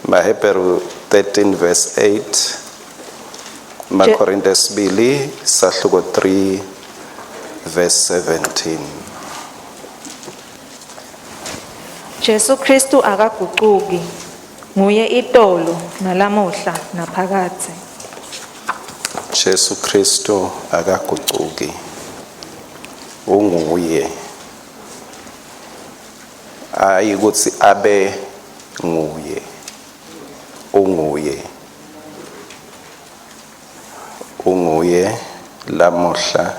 Maheberu 13 verse 8. Makorinte sibili sahluko 3 verse 17. Jesu Kristu akagucuki, nguye itolo nalamuhla naphakadze. Jesu Kristu akagucuki. Unguye. Ayi ukuthi abe nguye. Unguye. Unguye lamuhla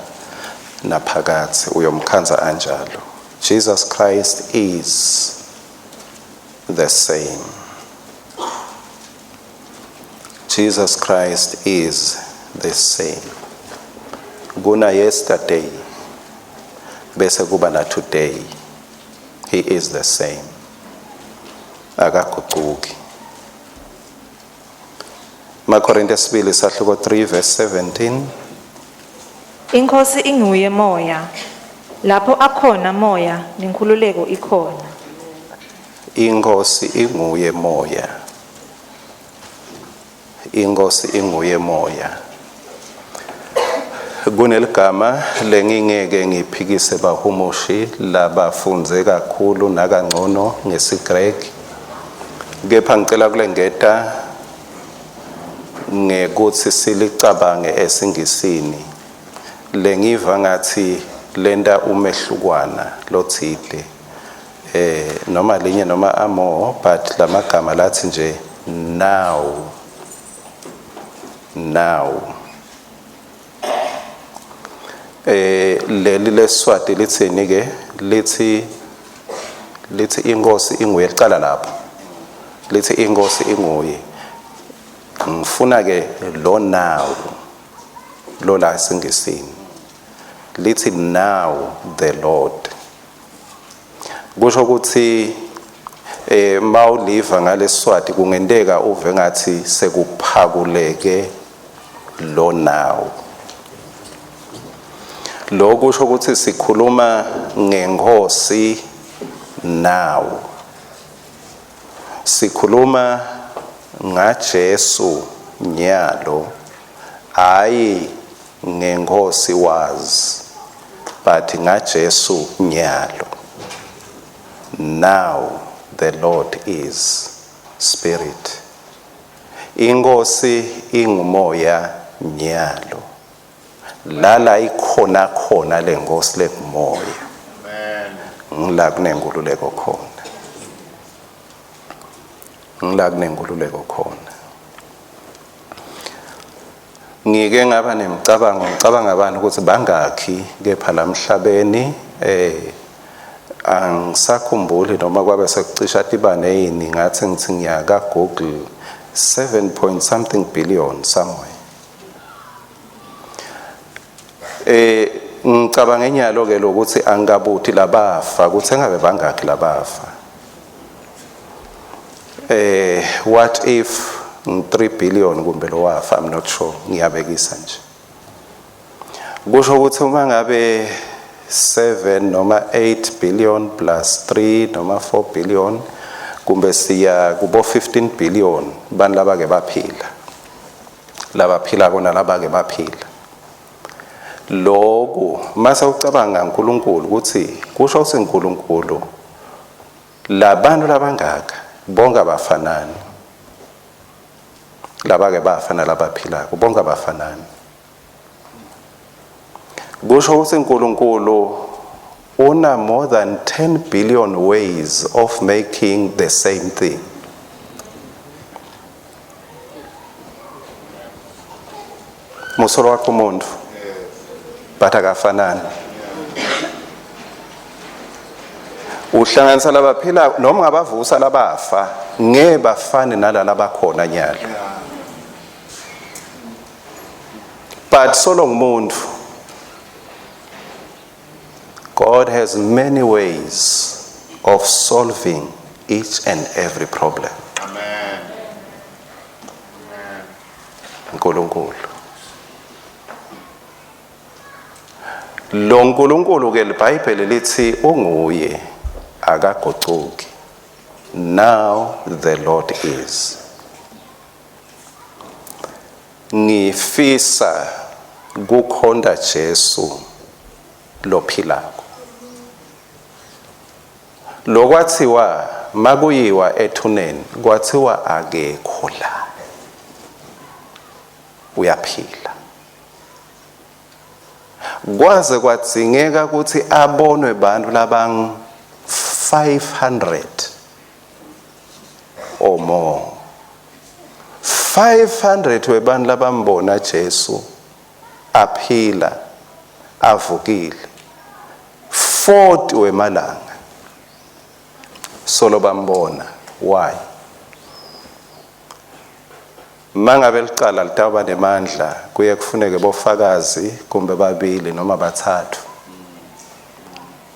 naphakadze, uyomkhandza anjalo. Jesus Christ is the same. Jesus Christ is the same. Kuna yesterday bese kuba na today. He is the same. Akagucuki. Makorinte sibili sahluko 3 verse 17. Inkosi inguye moya. Lapho akhona moya nenkhululeko ikhona. Inkosi inguye moya. Inkosi inguye moya. Kuneligama lengingeke ngiphikise bahumushi labafunze kakhulu nakangcono ngesiGrek. Kepha ngicela kulengeta ngekuthi silicabange esingisini lengiva ngathi lenta umehlukwana lothile, noma linye noma amo, but lamagama lathi nje now. Now leli leSwati lithini ke? Lithi inkosi inguye, liqala lapho lithi inkosi inguye. Ngifuna ke lo now lo la esingisini lithi now the Lord. Kusho ukuthi mawuliva ngaleswati kungenteka uve ngathi sekuphakuleke lo now. Lo kusho ukuthi sikhuluma ngenkosi now. Sikhuluma ngaJesu nyalo, hayi ngenkosi was, but ngaJesu nyalo. Now the Lord is spirit. Inkosi ingumoya nyalo. Lala ikhona khona lenkosi lengumoya. Amen. Ngila kunenkululeko khona. Ngila kunenkululeko khona. Ngike ngaba nemicabango, ngicabanga abantu ukuthi bangakhi kepha lamhlabeni, angisakhumbuli noma kwabe sekucisha tibane yini, ngathi ngithi ngiyaka Google 7 point something billion somewhere. Ngicabanga enyalo ke lokuthi angikabuthi labafa, ukuthi engabe bangakhi labafa. What if 3 billion kumbe lo wafa, I'm not sure, ngiyabekisa nje. Kusho ukuthi uma ngabe 7 noma 8 billion plus 3 noma 4 billion kumbe siya kubo 15 billion bantu labake baphila. Labaphila kona labake baphila. Lokhu mase ucabanga uNkulunkulu ukuthi kusho ukuthi uNkulunkulu labantu labangaka bonke abafanani. Labake bafana labaphilako bonke abafanani. Kusho ukuthi uNkulunkulu una more than 10 billion ways of making the same thing. Musolo wakho umuntu but akafanani. Uhlanganisa labaphila noma ngabavusa labafa ngeke bafane nalaba bakhona nyalo. But so long umuntu, God has many ways of solving each and every problem. Amen. Amen. uNkulunkulu. Lo uNkulunkulu ke iBhayibheli lithi unguye akagucuki. Now the Lord is. Ngifisa kukhonta Jesu lophilako. Lokwathiwa makuyiwa ethuneni kwathiwa akekho la. Uyaphila. Kwaze kwadzingeka ukuthi abonwe bantu labang 500 or more. 500 webantu labambona Jesu aphila avukile. 40 wemalanga solo bambona. Why? Mangabe licala litawuba nemandla kuye kufuneke bofakazi kumbe babili noma bathathu,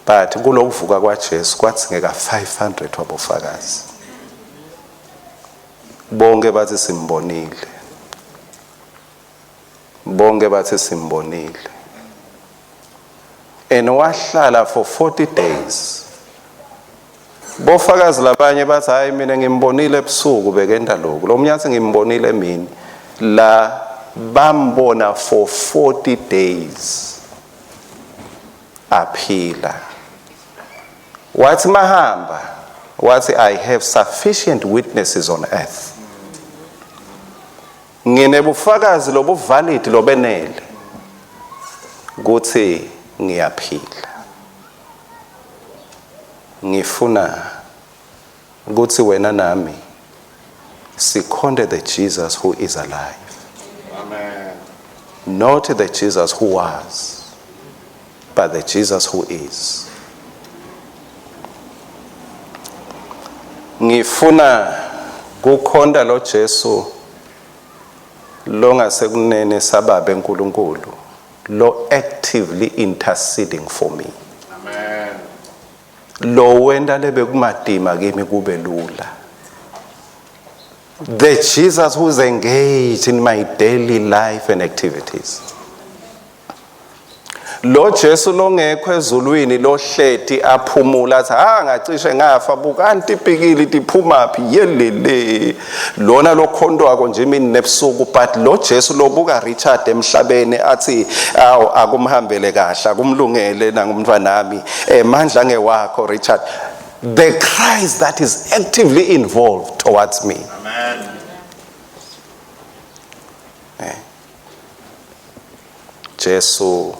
but kulokuvuka kwaJesu kwadzingeka 500 wabofakazi. Bonke bathi simbonile, bonke bathi simbonile. And wahlala for 40 days. Bofakazi labanye bathi, "Hayi, mina ngimbonile ebusuku bekenda lokhu." Lo munye athi, "Ngimbonile emini." La bambona for 40 days aphila. Wathi mahamba, wathi, "I have sufficient witnesses on earth." Nginebufakazi lobu valid lobenele kuthi ngiyaphila. Ngifuna ukuthi wena nami sikhonte the Jesus who is alive. Amen. Not the Jesus who was, but the Jesus who is. Ngifuna kukhonta lo Jesu longasekunene sababe uNkulunkulu, lo actively interceding for me. Amen. Lo wenta lebe kumatima kimi kube lula. The Jesus who's engaged in my daily life and activities. Lo Jesu longekho ezulwini, lohleti aphumula athi, "Ha, ngacishe ngafa, bukanti ipikili tiphuma phi?" Yelele, lona lokhontwako nje imini nebusuku. But lo Jesu lobuka Richard emhlabeni athi, "Awu, akumhambele kahle, akumlungele nangumntwanami, emandla ngewakho Richard." The Christ that is actively involved towards me. Amen. Jesu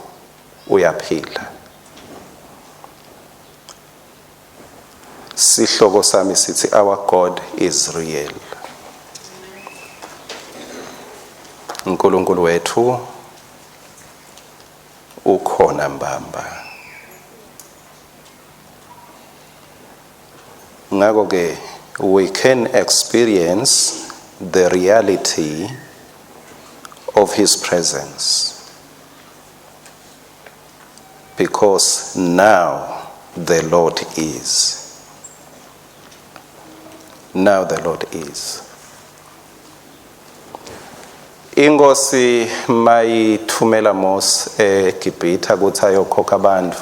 uyaphila. Sihloko sami sithi, "Our God is real." uNkulunkulu wethu ukhona mbamba. Ngakho ke we can experience the reality of his presence because now the Lord is. Now the Lord is. Inkosi mayithumela Mose eGibhithe ukuthi ayokhokha abantu,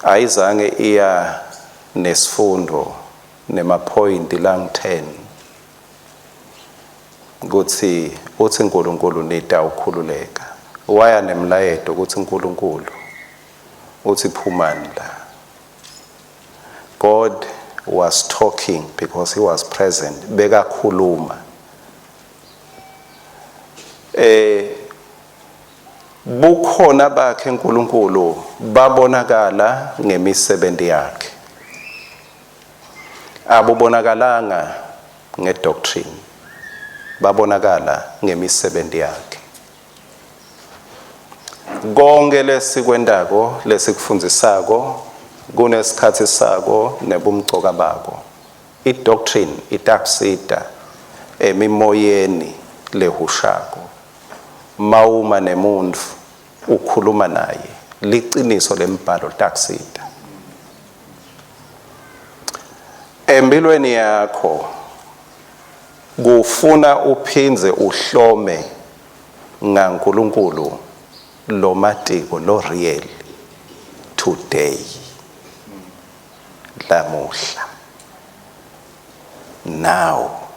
ayizange iya nesifundo nemapoint lang 10 ukuthi uthi uNkulunkulu nita ukhululeka. Waya nemlayeto ukuthi uNkulunkulu uthi phumani la. God was talking because he was present. Bekakhuluma. Bukhona bakhe uNkulunkulu babonakala ngemisebenzi yakhe, abubonakalanga ngedoctrine, babonakala ngemisebenzi yakhe. Konke lesikwentako, lesikufundzisako, kunesikhathi sako nebumcoka bako. I-doctrine itakusita emimoyeni lehushako. Mawuma nemuntu ukhuluma naye, liciniso lembhalo litakusita empilweni yakho. Kufuna uphindze uhlome ngaNkulunkulu lomatiko lo real today, lamuhla. Now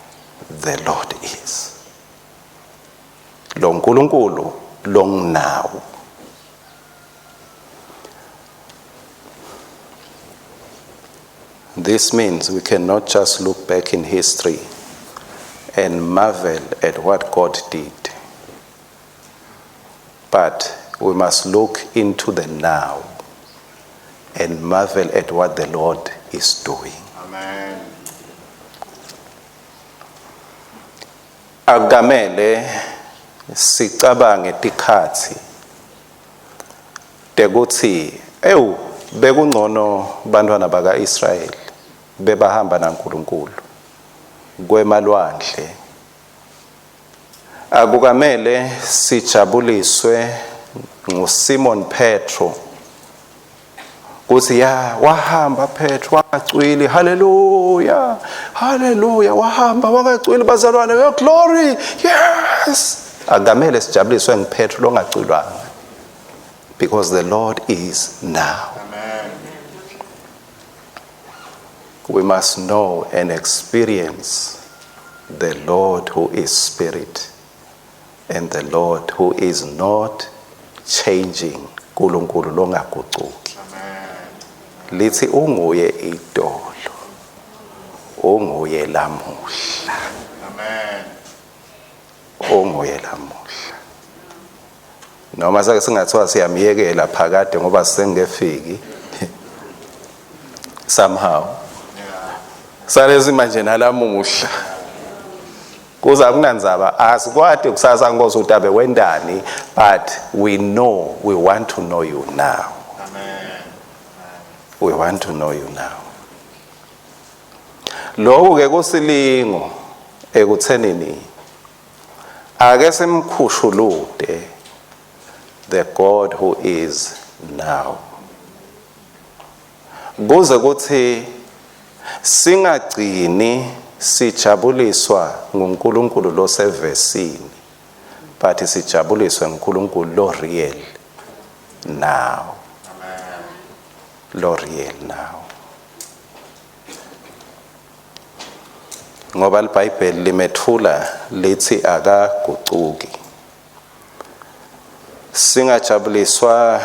the Lord is. Lo nkulunkulu longinawo. This means we cannot just look back in history and marvel at what God did, but we must look into the now and marvel at what the Lord is doing. Amen. Akamele sicabange tikhatsi tekuthi ewu bekungcono bantwana bakaIsrayeli bebahamba naNkulunkulu kwemalwandle. Akukamele sijabuliswe nguSimon Petro kuthi ya wahamba Petro wangacwili, haleluya haleluya, wahamba wangacwili bazalwane, your glory, yes. Akamele sijabuliswe nguPetro longacwilwanga, because the Lord is now. Amen. We must know and experience the Lord who is spirit and the Lord who is not changing, uNkulunkulu longaguquki. Amen. Lithi unguye itolo, unguye lamuhla. Amen. Unguye lamuhla. Noma sake singathiwa siyamyekela phakade ngoba sengefiki somehow. Yeah. Salezi manje nalamuhla. Kuza kunandzaba asikwati kusasa Nkosi utabe wendani, but we know we want to know you now. Amen. We want to know you now. Lokhu ke kusilingo ekuthenini ake simkhushulude the God who is now. Kuze kuthi singagcini sijabuliswa nguNkulunkulu losevesini, but sijabuliswe nguNkulunkulu lo real now. Amen. Lo real now. Ngoba iBhayibheli limethula lithi akaguquki. Singajabuliswa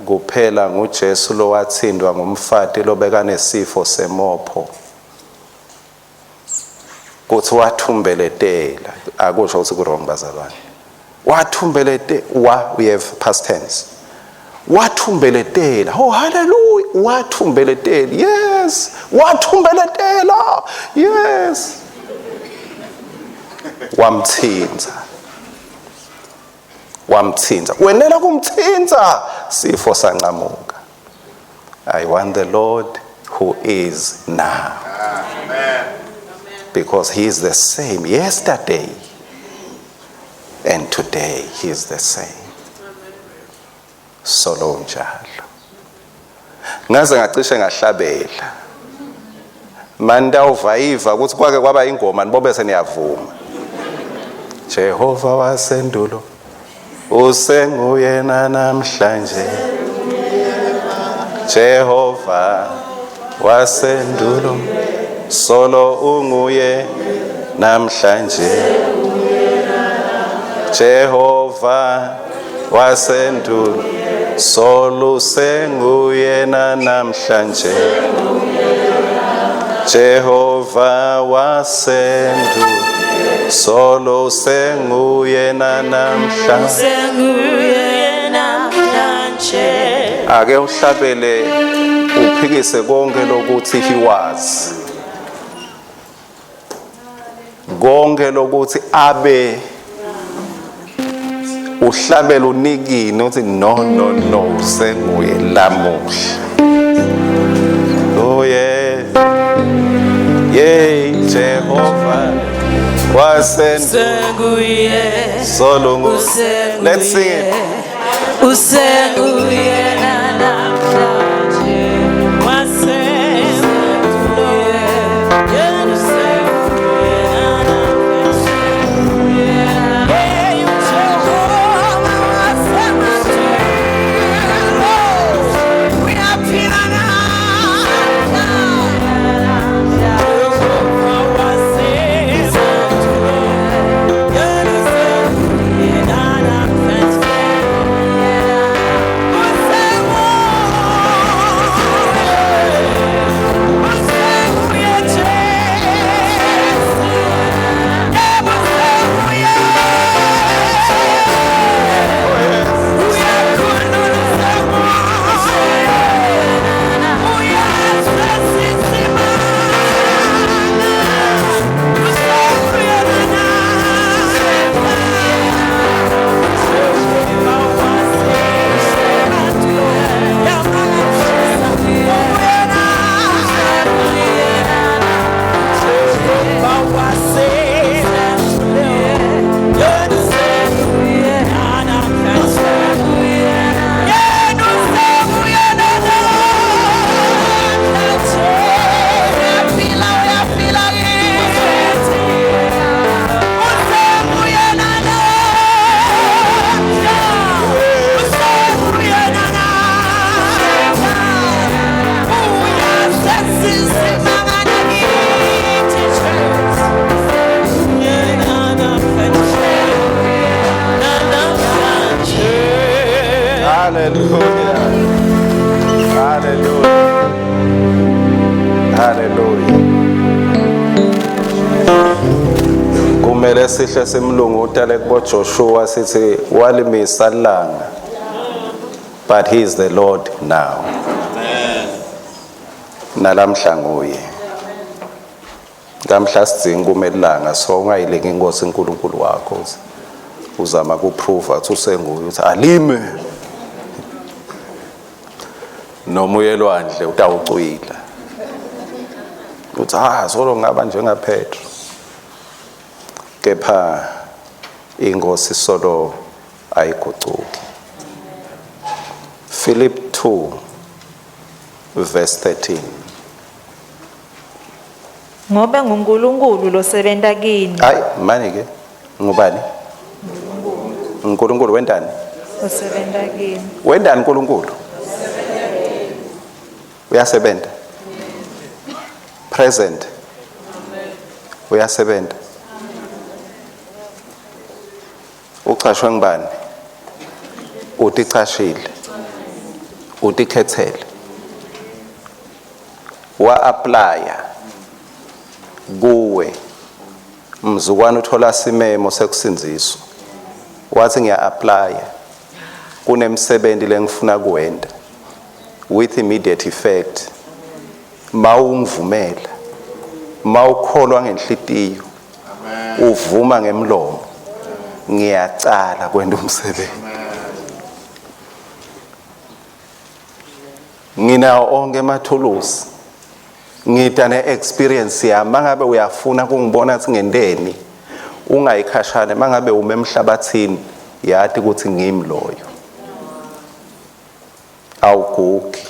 kuphela nguJesu lowathindwa ngumfati lobekanesifo semopho. Kuthi wathumbeletela, akusho ukuthi ku wrong bazalwane. Wathumbeletela, wa we have past tense. Wathumbeletela, oh hallelujah, wathumbeletela, yes, wathumbeletela, yes. Wamthinza. Wamthinza. Wenela kumthinza, sifo sanqamuka. I want the Lord who is now. Amen. Because he is the same yesterday and today, he is the same. Solo njalo. Ngaze ngacishe ngahlabela. Manda uvayiva ukuthi kwake kwaba ingoma nibobe seniyavuma. Jehova wasendulo usenguyena namhlanje. Jehova wasendulo solo unguye namhlanje. Jehova wasendulo solo senguyena namhlanje. Jehova wasendulo solo senguyena namhlanje. Senguye namhlanje. Ake uhlabele uphikise konke lokuthi he was, konke lokuthi abe, uhlabele unikini uthi no no no, senguye lamuhla. Oh yeah, yeah, Jehova wasendulo Senguye solo ngu. Let's sing it. Usenguye namhlanje. Wasendulo yena usenguye namhlanje. Hey Jehova wasendulo uyaphila namhlanje. Jehova wasendulo. Lesihle semlungu utale kubo Joshua sithi walimisa langa. But he is the Lord now. Amen. Nalamhla nguye. Lamhla sidzinga kumelanga so ungayilingi inkosi uNkulunkulu wakho uzama kuprove athi usenguye uthi alime. Noma uye elwandle utawucwila. Uthi ah solo ngaba njenga Petro. Kepha inkosi solo ayigucuki. Philip 2 verse 13. Ngobe nguNkulunkulu losebenta kini. Hayi manje ke ngubani? uNkulunkulu wendani? Osebenta kini. Wendani uNkulunkulu? Uyasebenza. Present. Uyasebenza. Uchashwe ngubani? Utichashile. Utikhethele. Wa applya kuwe. Mzukwana uthola simemo sekusindziswa. Wathi ngiya applya. Kunemsebenzi lengifuna kuwenda. With immediate effect. Mawungivumela. Mawukholwa ngenhlitiyo. Amen. Uvuma ngemlomo. Ngiyacala kwenda umsebenzi. Nginawo onke emathulusi. Ngida ne-experience yami mangabe uyafuna kungibona ukuthi ngenteni ungayikhashane mangabe ume emhlabathini yati ukuthi ngimi loyo. Awugugi.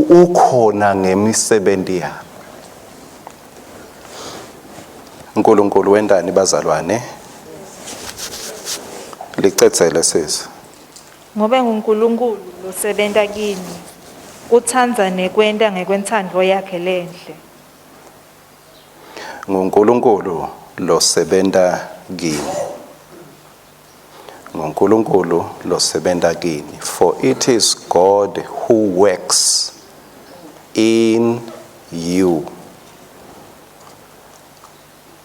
Ukhona ngemisebenzi yakho. uNkulunkulu wendani bazalwane? Licedzele sisi. Ngobe nguNkulunkulu losebenta kini. Kutsandza nekwenta ngekwentsandvo yakhe lenhle. nguNkulunkulu losebenta kini. nguNkulunkulu losebenta kini. For it is God who works in you.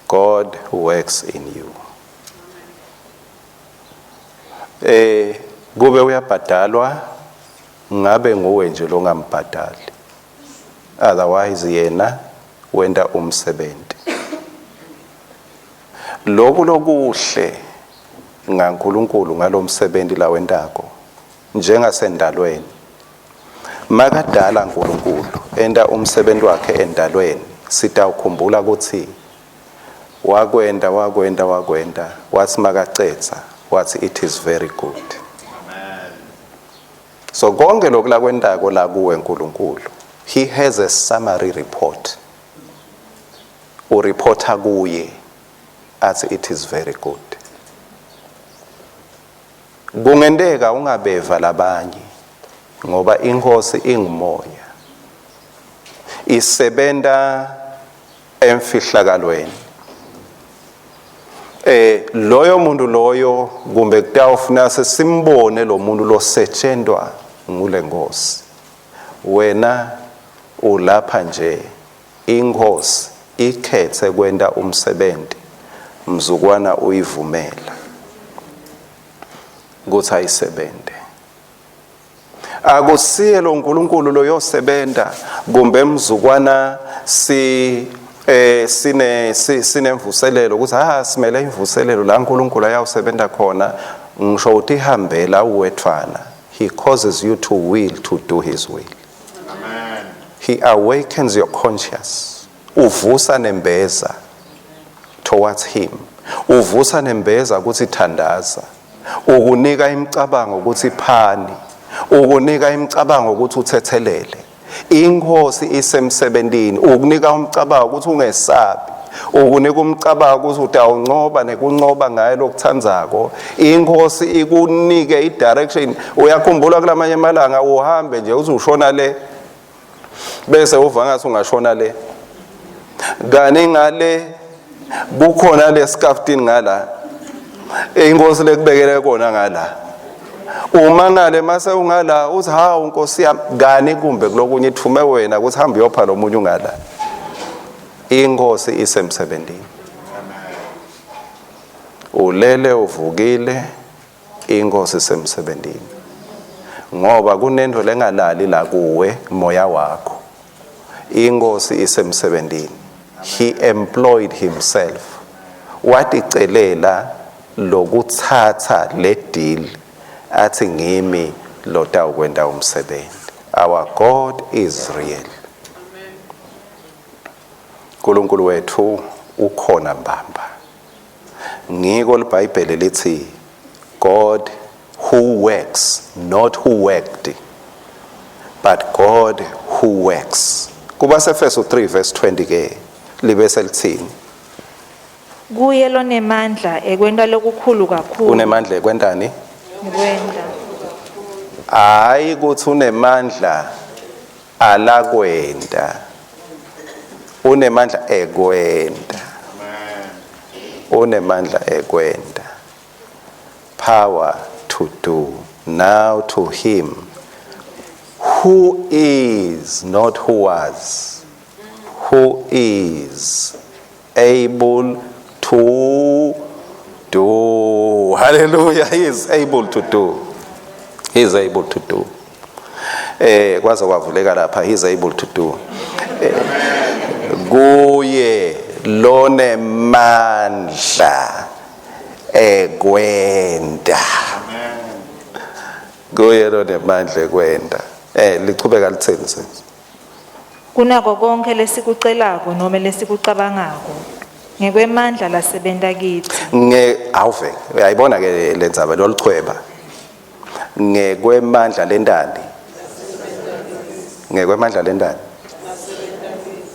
God works in you. Kube uyabhadalwa ngabe nguwe nje longambhadali. Otherwise yena wenda umsebenzi. Lokhu lokuhle ngaNkulunkulu ngalomsebenzi la wendako njengasendalweni. Makadala uNkulunkulu enda umsebenzi wakhe endalweni, sitawukhumbula ukuthi wakwenda wakwenda wakwenda wathi makacetha wathi it is very good. Amen. So konke lokhu lakwendako la kuwe uNkulunkulu, he has a summary report. Ureporta kuye athi it is very good. Kungenteka ungabeva labanye ngoba inkosi ingumoya. Isebenta emfihlakalweni. Loyo muntu loyo kumbe kutawufuna sesimbone lo muntu losetshentwa ngule nkosi. Wena ulapha nje inkosi ikhethe kwenta umsebenzi mzukwana uyivumela ukuthi ayisebente. Akusiye lo uNkulunkulu loyosebenta kumbe mzukwana si sine sinemvuselelo ukuthi simele imvuselelo la uNkulunkulu ayawusebenta khona. Ngisho uthi hambela uwethwana. He causes you to will to do his will. Amen. He awakens your conscience. Uvusa nembeza towards him. Uvusa nembeza ukuthi thandaza. Ukunika imicabango ukuthi phani. Ukunika imicabango ukuthi uthethelele. Inkosi isemsebentini. Ukunika umcabango ukuthi ungesabi. Ukunika umcabango ukuthi utawuncoba nekuncoba ngaye lokuthandzako. Inkosi ikunike i-direction. Uyakhumbula kulamanye amalanga uhambe nje uze ushona le bese uva ngathi ungashona le. Kani ngale kukhona lesikhaftini ngala. Inkosi lekubekele kona ngala. Uma ngale mase ungala uthi hawu Nkosi yami kani kumbe kulokunye ithume wena ukuthi hamba uyopha lo munye ungala. Inkosi isemsebentini. Ulele uvukile, inkosi isemsebentini. Ngoba kunento lengalali la kuwe, moya wakho. Inkosi isemsebentini. He employed himself. Waticelela lokutsatsa le deal athi ngimi lotawukwenta umsebenzi. Our God is real. uNkulunkulu wethu ukhona mbamba. Ngiko liBhayibheli lithi God who works, not who worked, but God who works. Kuba sefeso 3 verse 20 ke libe selithini? Kuye lonemandla ekwenta lokukhulu kakhulu. Unemandla ekwentani? Ekwenta. Hayi ukuthi unemandla alakwenta. Unemandla ekwenta. Unemandla ekwenta. Power to do. Now to him who is, not who was, who is able to do. Hallelujah. He is able to do. He is able to do. Kwaze kwavuleka lapha. He is able to do. Kuye lonemandla ekwenta. Kuye lonemandla ekwenta. Lichubeka lithini sisi? Kunako konke lesikucelako noma lesikucabangako ngekwemandla lasebenta kitsi. Nge awuve, uyayibona ke lendzaba loluchweba. Ngekwemandla lentani? Ngekwemandla lentani?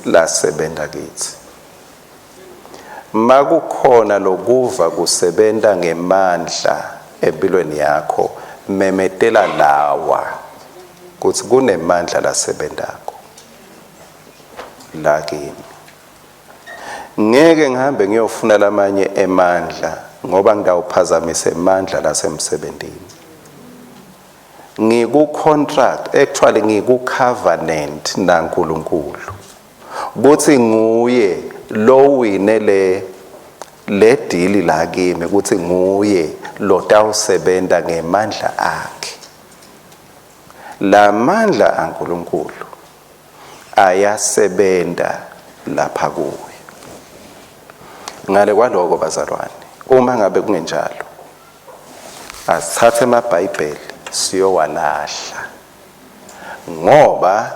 Lasebenta kitsi. Makukhona lokuva kusebenta ngemandla empilweni yakho, memetela lawa kutsi kunemandla lasebentako la kimi. Ngeke ngihambe ngiyofuna lamanye emandla ngoba ngitawuphazamisa emandla lasemsebentini. Ngiku contract, actually ngiku covenant naNkulunkulu kutsi nguye lowine le deal la kimi, kutsi nguye lotawusebenta ngemandla akhe. Lamandla aNkulunkulu ayasebenta lapha kuwe. Ngale kwaloko bazalwane, uma ngabe kungenjalo asithathe emabhayibheli siyowalahla, ngoba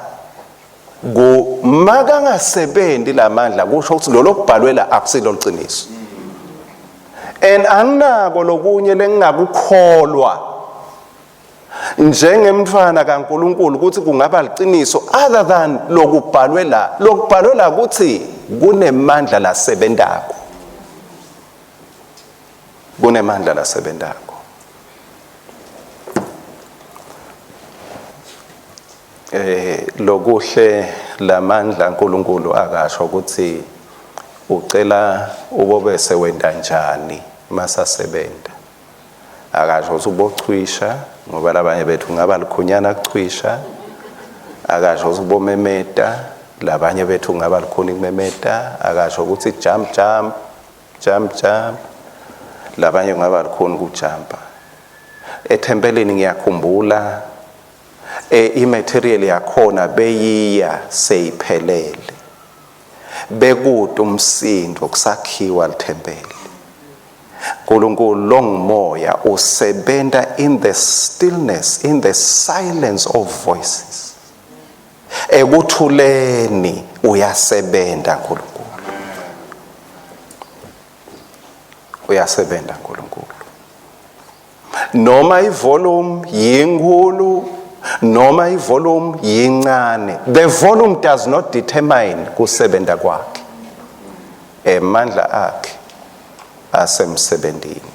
makangasebenzi lamandla kusho ukuthi lolo kubhalwe la akusilo liqiniso. And anginako lokunye lengingakukholwa njengemntfwana kaNkulunkulu ukuthi kungaba liqiniso other than lokubhalwe la. Lokubhalwe la kuthi kunemandla lasebentako. Kunemandla lasebentako. Lokuhle lamandla uNkulunkulu akasho ukuthi ucela ubobese wenta njani masasebenta. Akasho ukuthi ubochwisha ngoba labanye bethu ngaba likhunyana kuchwisha. Akasho ukuthi ubomemeta, labanye bethu ngaba likhuni kumemeta. Akasho ukuthi jump jump jump jump, labanye ngaba likhuni kujumpa. Ethempelini ngiyakhumbula imaterial yakhona beyiya seyiphelele, bekude umsindo kusakhiwa lithempeli. uNkulunkulu longumoya usebenta in the stillness, in the silence of voices. Ekuthuleni uyasebenta uNkulunkulu. Uyasebenta uNkulunkulu. Noma ivolume yinkulu, noma ivolume yincane, the volume does not determine kusebenta kwakhe. Emandla akhe asemsebentini.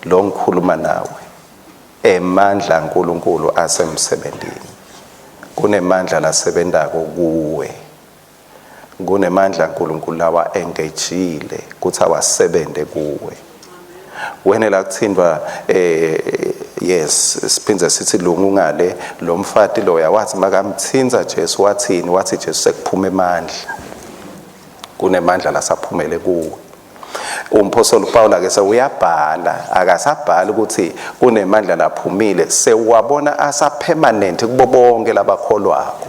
Lo ngikhuluma nawe, emandla aNkulunkulu asemsebentini. Kunemandla lasebentako kuwe. Kunemandla aNkulunkulu lawa engagile kuthi awasebente kuwe. Wena la kuthindwa yes, siphindze sithi lungu ngale lo mfati loya wathi makamthinza Jesu wathini? Wathi Jesu sekuphuma emandla. Kunemandla lasaphumele kuwe. Umphostoli Paul ke sewuyabhala, akasabhali ukuthi kunemandla laphumile, sewabona asa permanent kubo bonke labakholwako.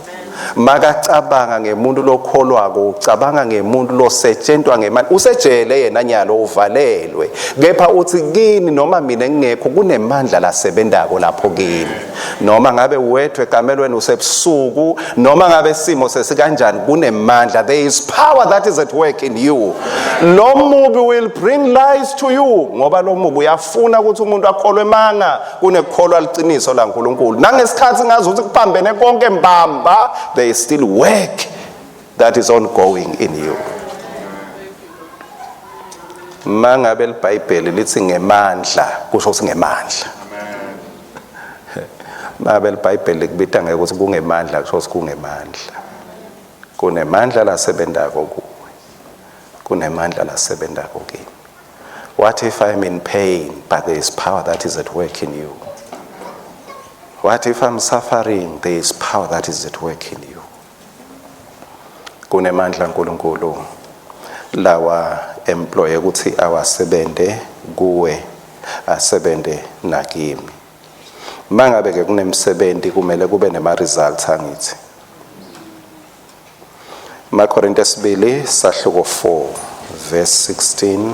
Makacabanga ngemuntu lokholwako, ucabanga ngemuntu losetshentwa ngemali, usejele yena nyalo uvalelwe, kepha uthi kini noma mina ngingekho kunemandla lasebentako lapho kini. Noma ngabe wedwa ekamelweni usebusuku, noma ngabe simo sesikanjani, kunemandla. There is power that is at work in you. Lo mubi will bring lies to you, ngoba lo mubi uyafuna ukuthi umuntu akholwe manga kunekukholwa liciniso laNkulunkulu. Nangesikhathi ngazi ukuthi kuphambene konke mbamba, there is still work that is ongoing in you. Mangabe iBhayibheli lithi ngemandla, kusho ukuthi ngemandla. Mangabe iBhayibheli likubita ngekuthi kungemandla, kusho ukuthi kungemandla. Kunemandla lasebentako kuwe, kunemandla lasebentako kimi. What if I'm in pain, but there is power that is at work in you? What if I'm suffering, there is power that is at work in you? Kunemandla uNkulunkulu lawa employe ukuthi awasebente kuwe, asebente nakimi. Mangabe ke kunemsebenzi kumele kube nema results angithi. Makorinte 2 sahluko 4 verse 16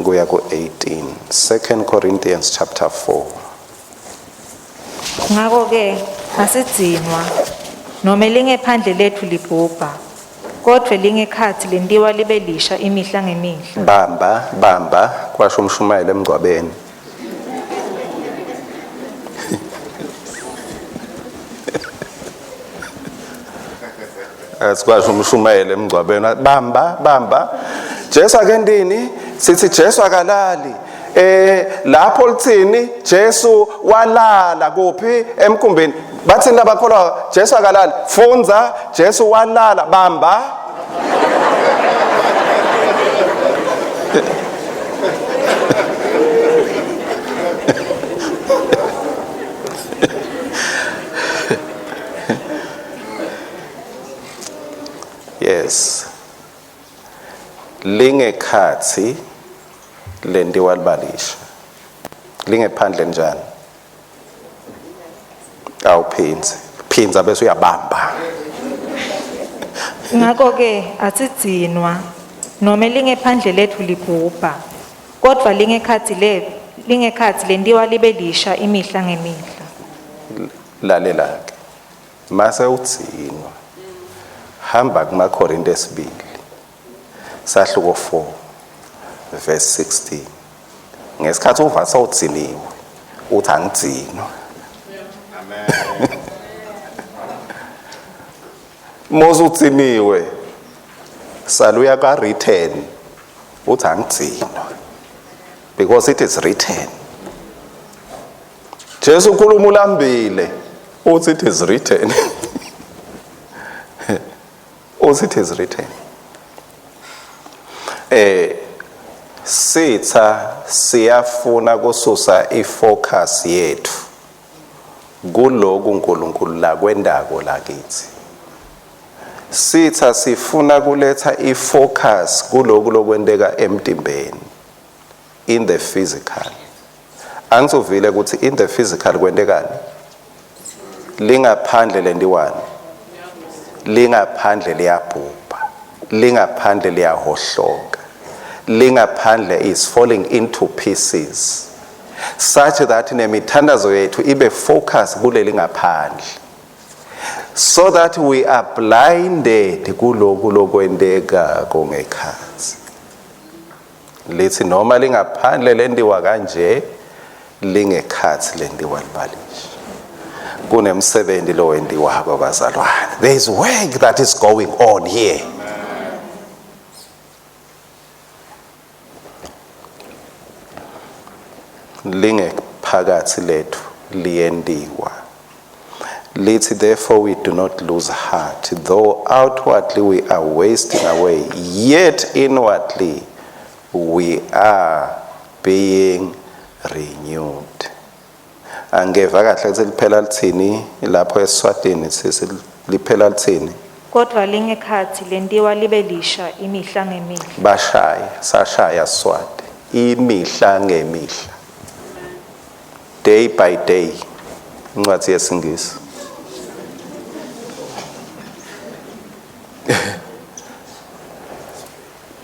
kuya ku 18. 2 Corinthians chapter 4. Ngako ke asidzinwa noma lingephandle lethu libhubha, kodwa lingekhathi lentiwa libe lisha imihla ngemihla. Bamba bamba kwasho umshumayeli emngcwabeni. Asikwasho umshumayeli emngcwabeni, bamba bamba. Jesu akendini, sithi Jesu akalali. Lapho lithini Jesu walala kuphi? Emkhumbini. Bathini labakholwa Jesu akalali? Fundza, Jesu walala, bamba. Yes. Lingekhathi lentiwa libalisha. Lingephandle njani? Awuphindze. Phindza bese uyabamba. Ngako ke asidzinwa noma lingephandle lethu libhubha, kodwa lingekhathi le lingekhathi lentiwa libe lisha imihla ngemihla. Lalela ke. Mase udzinwa. Hamba kumaKorinte 2 sahluko 4 verse 16. Ngesikhathi uva sewudziniwe uthi angidzinwa. Amen. Mose udziniwe saluya ka written uthi angidzinwa, because it is written. Jesu ukhuluma ulambile uthi it is written. Uthi it is written. Sitha siyafuna kususa ifocus yethu kuloku uNkulunkulu lakwendako lakithi. Sitha sifuna kuletha ifocus kuloku lokwenteka emtimbeni, in the physical. Angisuvile ukuthi in the physical kwentekani? Lingaphandle lentiwani, lingaphandle liyabhubha, lingaphandle liyahohloka, lingaphandle is falling into pieces, such that nemithandazo yethu ibe focus kuleli ngaphandle, so that we are blinded kuloku lokwenteka ngekhathi. Lithi noma lingaphandle lentiwa kanje, lingekhathi lentiwa libalisha. Kunemsebenzi lo wentiwako bazalwane. There is work that is going on here. Lingephakathi lethu liyentiwa. Lithi, therefore we do not lose heart, though outwardly we are wasting away, yet inwardly we are being renewed. Angeva kahle ukuthi liphela lithini lapho eSwatini, sisi liphela lithini? Kodvwa lingekhatsi lentiwa libe lisha imihla ngemihla. Bashaya sashaya Swati imihla ngemihla, day by day, incwadi yesiNgisi.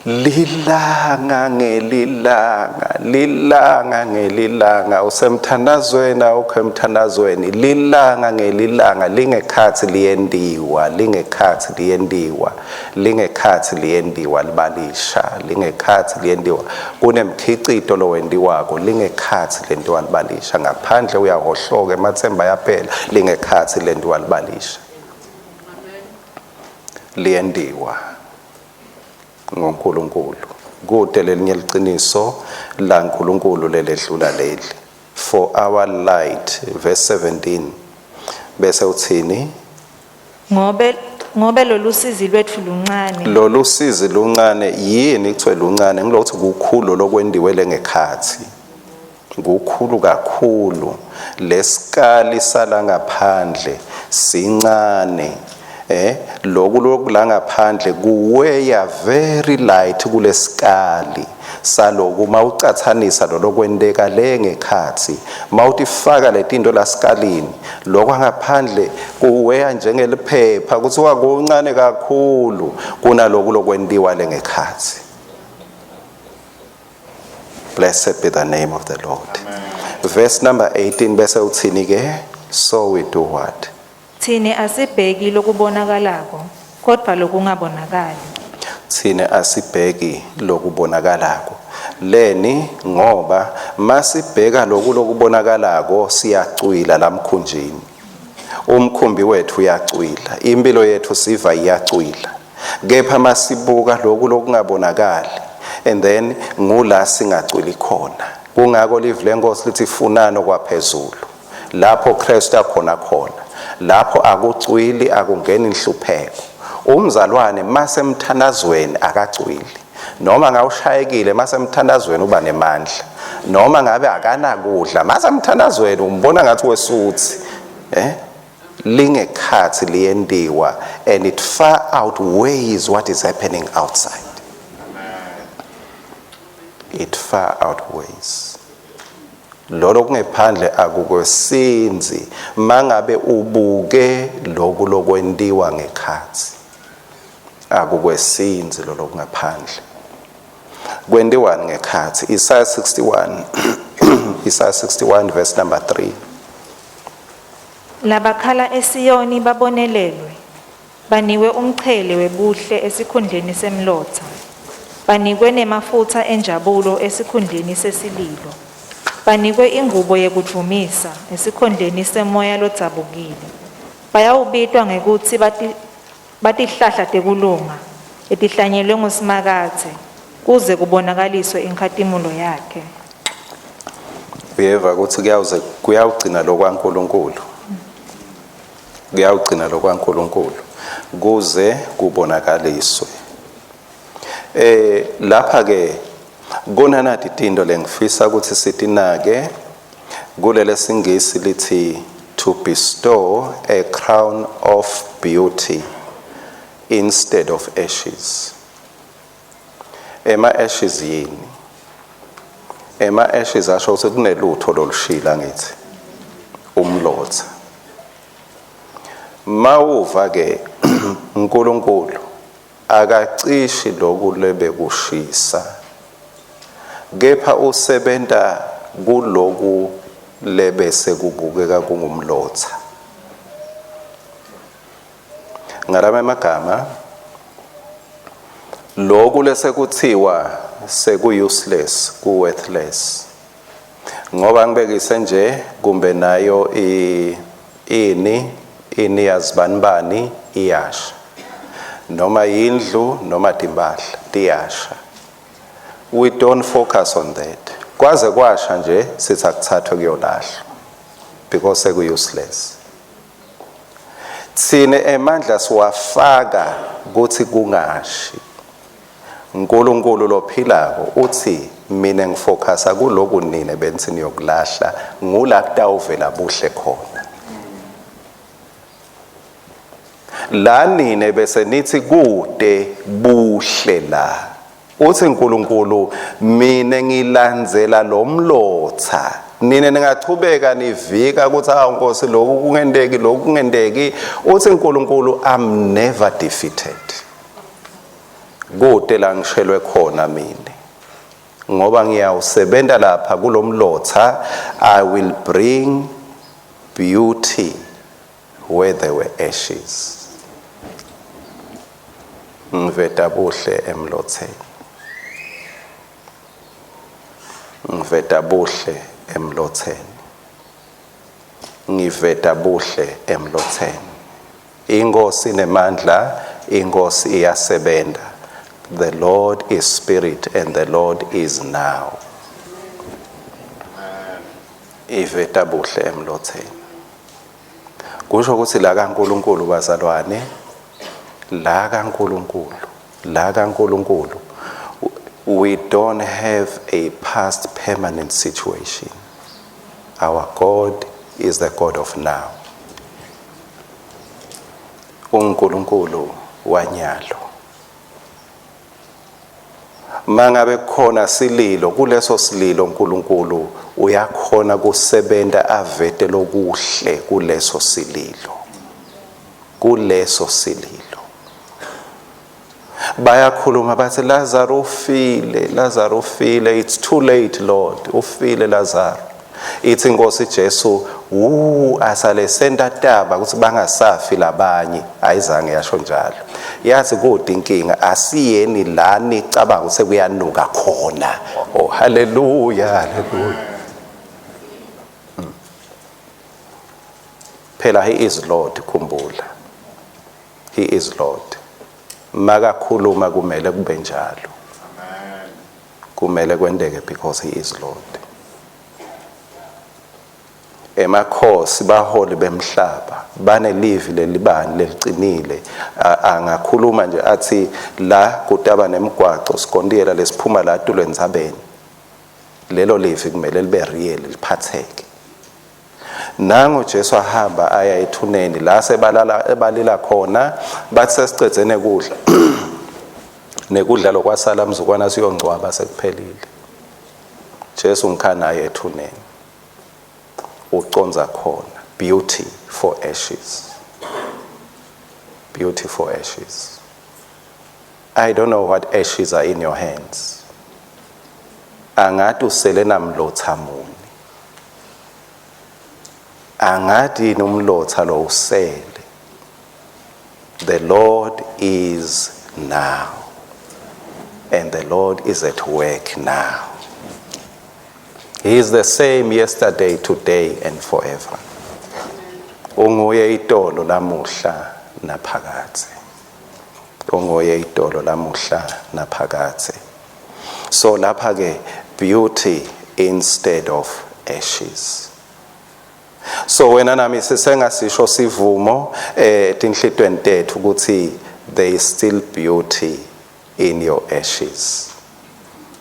Lilanga ngelilanga, lilanga ngelilanga, usemthandazweni, awukho emthandazweni, lilanga ngelilanga, lingekhatsi liyendiwa, lingekhatsi liyendiwa, lingekhatsi liyendiwa libalisha, lingekhatsi liyendiwa, kunemkhicito lowendiwako, lingekhatsi lentiwa libalisha, ngaphandle uyahohloka, emathemba ayaphela, lingekhatsi lentiwa libalisha, liyendiwa ngoNkulunkulu. Kude lelinye liqiniso laNkulunkulu leledlula leli. For our light, verse 17, bese uthini? Ngobe lolusizi lwetfu luncane. Lolu sizi luncane. Yini kuthiwe luncane? Ngilokuthi kukhulu lokwendiwe lengekhatsi, kukhulu kakhulu. Lesikali sala ngaphandle sincane, loku lokula ngaphandle kuweya very light kulesikali saloku mawucathanisa lolokwenteka le ngekhatsi. Mawutifaka letinto lasikalini, lokho ngaphandle kuweya njengeliphepha, kuthiwa kuncane kakhulu kunaloku lokwentiwa lengekhatsi. Blessed be the name of the Lord. Amen. Verse number 18, bese uthini ke? So we do what? Tsine asibheki lokubonakalako, kodvwa lokungabonakali. Thine asibheki lokubonakalako. Leni? Ngoba masibheka loku lokubonakalako, siyacwila lamkhunjini. Umkhumbi wethu uyacwila, impilo yethu siva iyacwila. Kepha masibuka loku lokungabonakali, and then ngula singacwili khona. Kungako livi leNkosi lithi funani kwaphezulu, lapho Kristu akhona khona, lapho akucwili, akungeni inhlupheko. Umzalwane masemthandazweni akacwili, noma ngawushayekile masemthandazweni uba nemandla, noma ngabe akanakudla masemthandazweni umbona ngathi wesuthi. Lingekhatsi liyentiwa, and it far outweighs what is happening outside. It far outweighs. Lolo kungephandle akukwesinzi mangabe ubuke loku lokwentiwa ngekhatsi, akukwesinzi lolo kungaphandle. Kwentiwani ngekhatsi? Isaiah 61, Isaiah 61 verse number 3. Labakhala eSiyoni babonelelwe, banikwe umchele webuhle esikhundleni semlotsa, banikwe nemafutsa enjabulo esikhundleni sesililo, banikwe ingubo yekudvumisa esikhundleni semoya lodzabukile. Bayawubitwa ngekutsi batihlahla tekulunga, letihlanyelwe nguSimakadze, kuze kubonakaliswe inkhatimulo yakhe. Uyeva ukuthi kuyawuze kuyawugcina lokwaNkulunkulu, kuyawugcina lokwaNkulunkulu kuze kubonakaliswe. Lapha ke kunanati tinto lengifisa ukuthi sitinake. Kulele singisi lithi to bestow a crown of beauty instead of ashes. Ema ashes yini? Ema ashes asho ukuthi kunelutho lolushila, ngithi umlotha. Mawuva ke uNkulunkulu akacishi loku lebekushisa, kepha usebenta kuloku lebese kubukeka kungumlotha. Ngalama magama, loku lesekuthiwa seku useless, ku worthless, ngoba ngibekise nje kumbe nayo ini ini yazibanibani iyasha, noma yindlu noma timpahla tiyasha, we don't focus on that. Kwaze kwasha nje, sithi akuthathwe kuyolahlwa because seku useless. Tsine emandla siwafaka kuthi kungashi. uNkulunkulu lophilako uthi mina ngifocusa kuloku nine benthi niyokulahla, ngula kutawuvela buhle khona. La nine bese nithi kude buhle la. Uthi uNkulunkulu mina ngilandzela lomlotha. Nine ningachubeka nivika ukuthi awu Nkosi lokhu kungendeki lokhu kungendeki. Uthi uNkulunkulu I'm never defeated. Kude la ngishelwe khona mina. Ngoba ngiyawusebenta lapha kulomlotha, I will bring beauty where there were ashes. Ngiveta buhle emlotheni. Ngiveta buhle emlotheni. Ngiveta buhle emlotheni. Inkosi nemandla, inkosi iyasebenta. The Lord is spirit and the Lord is now. Iveta buhle emlotheni. Kusho ukuthi la kaNkuluNkulu bazalwane, la kaNkuluNkulu, la kaNkuluNkulu, we don't have a past permanent situation. Our God is the God of now. uNkulunkulu wanyalo. Mangabe kukhona sililo, kuleso sililo uNkulunkulu uyakhona kusebenta avete lokuhle kuleso sililo. Kuleso sililo. Bayakhuluma bathi Lazarus ufile, Lazarus ufile, it's too late Lord, ufile Lazarus. Ithi inkosi Jesu, wu asale senta taba ukuthi bangasafi labanye, ayizange yasho njalo. Yathi kude inkinga asiyeni la nicabanga ukuthi kuyanuka khona. Oh hallelujah, hallelujah. Phela he is Lord, khumbula. He is Lord. Makakhuluma kumele kube njalo. Amen. Kumele kwenteke because he is Lord. Emakhosi baholi bemhlaba banelivi lelibani leliqinile, angakhuluma nje athi la kutaba nemigwaco sikondiyela lesiphuma la tulo entsabeni, lelo livi kumele libe real liphatheke. Nango Jesu ahamba aya ethuneni la sebalala ebalila khona, bathi sesicedzene kudla nekudla lokwasala mzukwana siyongcwaba sekuphelile. Jesu ngikhana aye ethuneni, uconza khona beauty for ashes, beauty for ashes. I don't know what ashes are in your hands. Angathi usele namlotha muni, angathi nomlotha lo usele. The Lord is now, and the Lord is at work now. He is the same yesterday, today, and forever. Unguye itolo lamuhla naphakadze. Unguye itolo lamuhla naphakadze. So lapha ke beauty instead of ashes. So wena nami sisengasisho sivumo tinhlitweni tethu ukuthi there is still beauty in your ashes.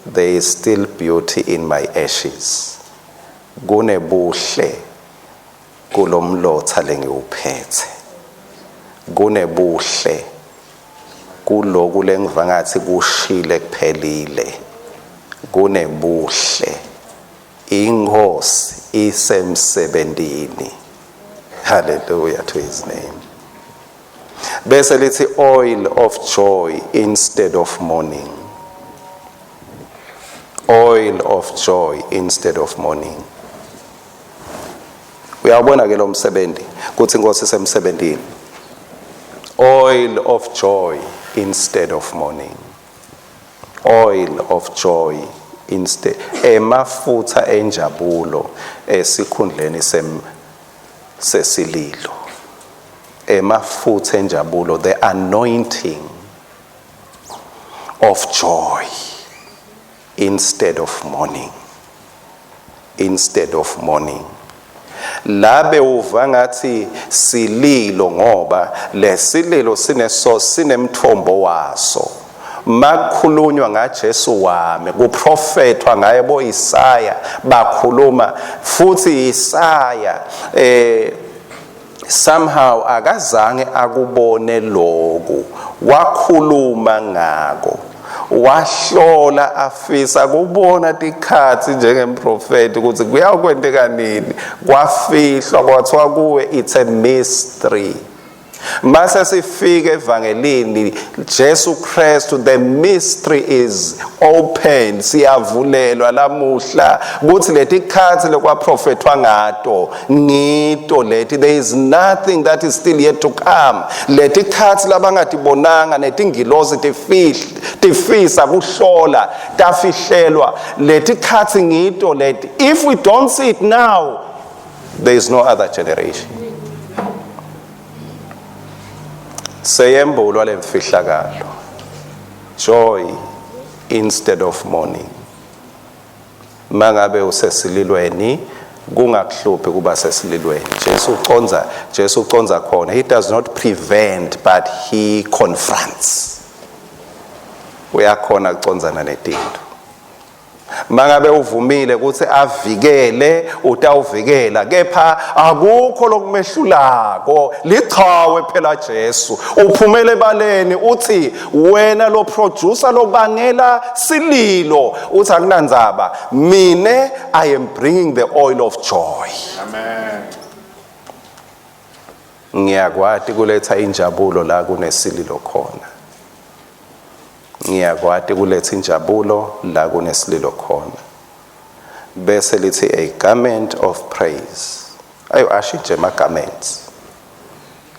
There is still beauty in my ashes. Kunebuhle kulomlotha lengiwuphethe. Kunebuhle kuloku lengiva ngathi kushile kuphelile. Kunebuhle. Inkosi isemsebentini. Hallelujah to his name. Bese lithi oil of joy instead of mourning. Oil of joy instead of mourning. Uyawubona ke lo msebenzi kuthi inkosi isemsebentini. Oil of joy instead of mourning. Oil of joy instead, emafutha enjabulo esikhundleni sesililo. Emafutha enjabulo, the anointing of joy instead of mourning. Instead of mourning. Labe uva ngathi sililo ngoba lesililo sineso sinemthombo waso. Makukhulunywa ngaJesu wami, kuprofethwa ngaye bo Isaya bakhuluma futhi Isaya Somehow akazange akubone lokhu, wakhuluma ngako, wahlola afisa kubona tikhatsi njengemprofeti ukuthi kuyawukwenteka nini. Kwafihlwa, kwathiwa kuwe it's a mystery. Mase sifike evangelini Jesu Christ, the mystery is open. Siyavulelwa lamuhla ukuthi letikhatsi lekwaprofethwa ngato ngito leti. There is nothing that is still yet to come. Letikhatsi labangatibonanga netingilosi tifisa kuhlola, tafihlelwa letikhatsi ngito leti. If we don't see it now, there is no other generation. Seyembulwa lemfihlakalo, joy instead of mourning. Mangabe usesililweni, kungakuhluphi kuba sesililweni. Jesu ucondza khona. He does not prevent, but he confronts. Uyakhona kucondzana netinto. Mangabe uvumile ukuthi avikele, utawuvikela, kepha akukho lokumehlulako. Lichawe phela Jesu uphumele ebaleni, uthi wena lo producer lobangela sililo, uthi akunandzaba, mine I am bringing the oil of joy. Amen. Ngiyakwati kuletha injabulo la kunesililo khona. Ngiyakwati kuletha injabulo la kunesililo khona. Bese lithi a garment of praise. Ayo, ashintshe ama garments,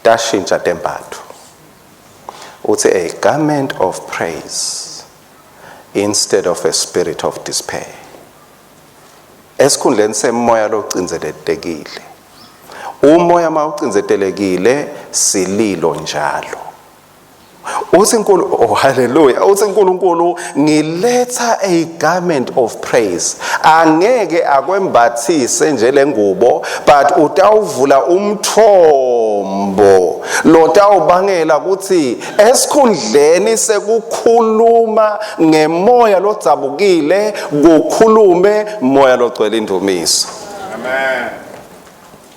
tashintsha tembatho. Uthi a garment of praise instead of a spirit of despair. Esikhundleni semoya locindzetelekile. Umoya mawucindzetelekile, sililo njalo. Uthi inkulu, oh hallelujah, uthi uNkulunkulu ngiletha a garment of praise. Angeke akwembathise nje lengubo, but utawuvula umthombo lotawubangela ukuthi esikhundleni sekukhuluma ngemoya lodzabukile, kukhulume moya logcwele indumiso. Amen.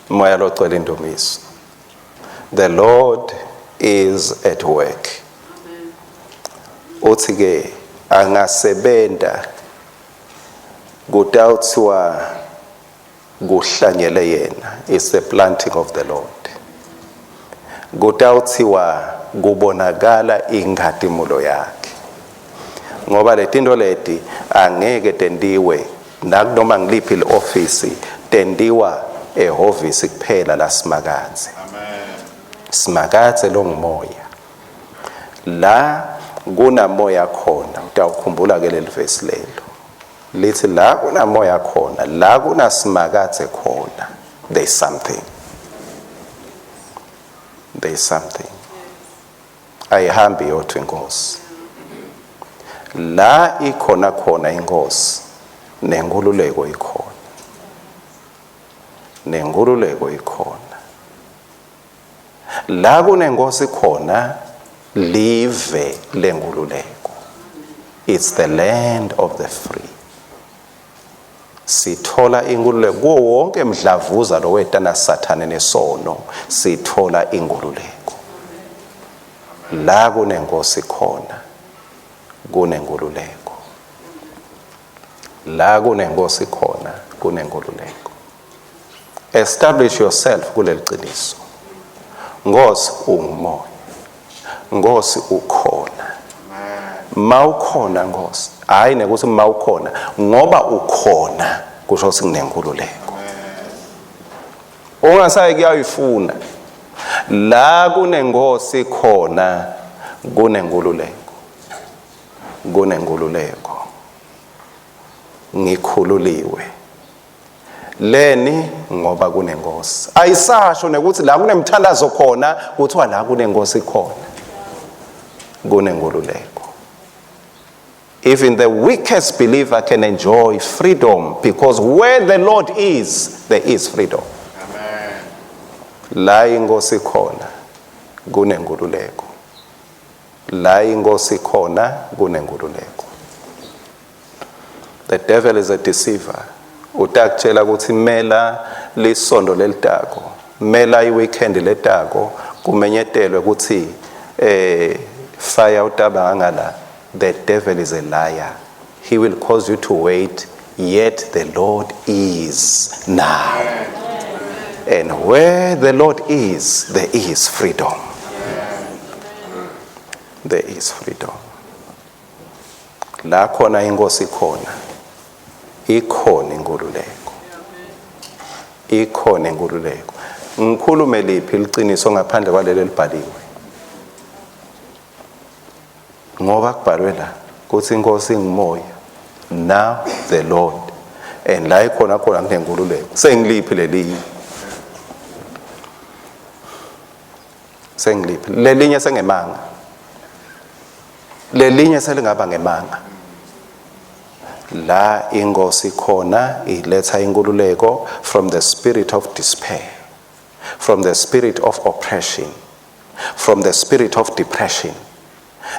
Moya logcwele indumiso. The Lord is at work. Uthi ke angasebenta, kutawuthiwa kuhlanyele yena. It's the planting of the Lord. Kutawuthiwa kubonakala inkhatimulo yakhe, ngoba letinto leti angeke tentiwe nakunoma ngiliphi li-ofisi, tentiwa ehhovisi kuphela laSimakadze. Amen. Simakadze longumoya. La kunamoya khona, utawukhumbula ke leli verse lelo lithi la kunamoya khona, la kunaSimakadze khona, there is something, there is something. Ayihambi yodwa inkosi. La ikhona khona inkosi, nenkululeko ikhona, nenkululeko ikhona. La kunenkosi khona, live lenkululeko. It's the land of the free. Sithola inkululeko kuwo wonke mdlavuza lo wetana Sathane nesono. Sithola inkululeko la kunenkosi khona, kunenkululeko. La kunenkosi khona, kunenkululeko. Establish yourself kuleli qiniso. Nkosi, ungumoya. Nkosi, ukhona. Mawukhona Nkosi, hayi nekuthi mawukhona, ngoba ukhona kusho ukuthi kunenkululeko. Ungasayi kuyayifuna. La kunenkosi khona, kunenkululeko, kunenkululeko. Ngikhululiwe leni? Ngoba kunenkosi. Ayisasho nekuthi la kunemthandazo khona, kuthiwa la kunenkosi khona, kunenkululeko. Even the weakest believer can enjoy freedom, because where the Lord is, there is freedom. Amen. La inkosi khona, kunenkululeko. La inkosi khona, kunenkululeko. The devil is a deceiver. Utakutshela ukuthi mela lisondo lelitako. Mela i-weekend letako kumenyetelwe ukuthi fire utaba ngala. The devil is a liar. He will cause you to wait, yet the Lord is now. And where the Lord is, there is freedom. There is freedom. La khona inkosi khona, ikhona inkululeko. Ikhona inkululeko. Ngikhulume liphi liqiniso ngaphandle kwalelo elibhaliwe? Ngoba kubhalwe la kuthi inkosi ingumoya. Now the Lord. And la ikhona khona kunenkululeko. Sengiliphi lelinye? Sengiliphi lelinye? Sengemanga lelinye, selingaba ngemanga. La inkosi khona iletha inkululeko from the spirit of despair, from the spirit of oppression, from the spirit of depression.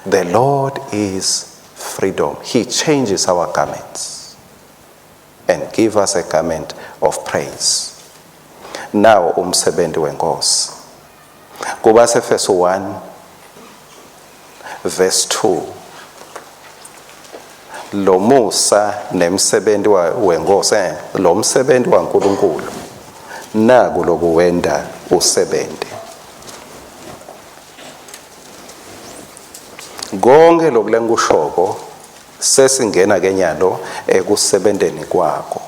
The Lord is freedom. He changes our garments and give us a garment of praise. Now umsebenzi wenkosi kuba sefeso 1 verse 2, lo musa nemsebenzi wenkosi, lo msebenzi waNkulunkulu naku lokuwenda usebente konke lokulenkushoko. Sesingena ke nyalo ekusebenteni kwakho.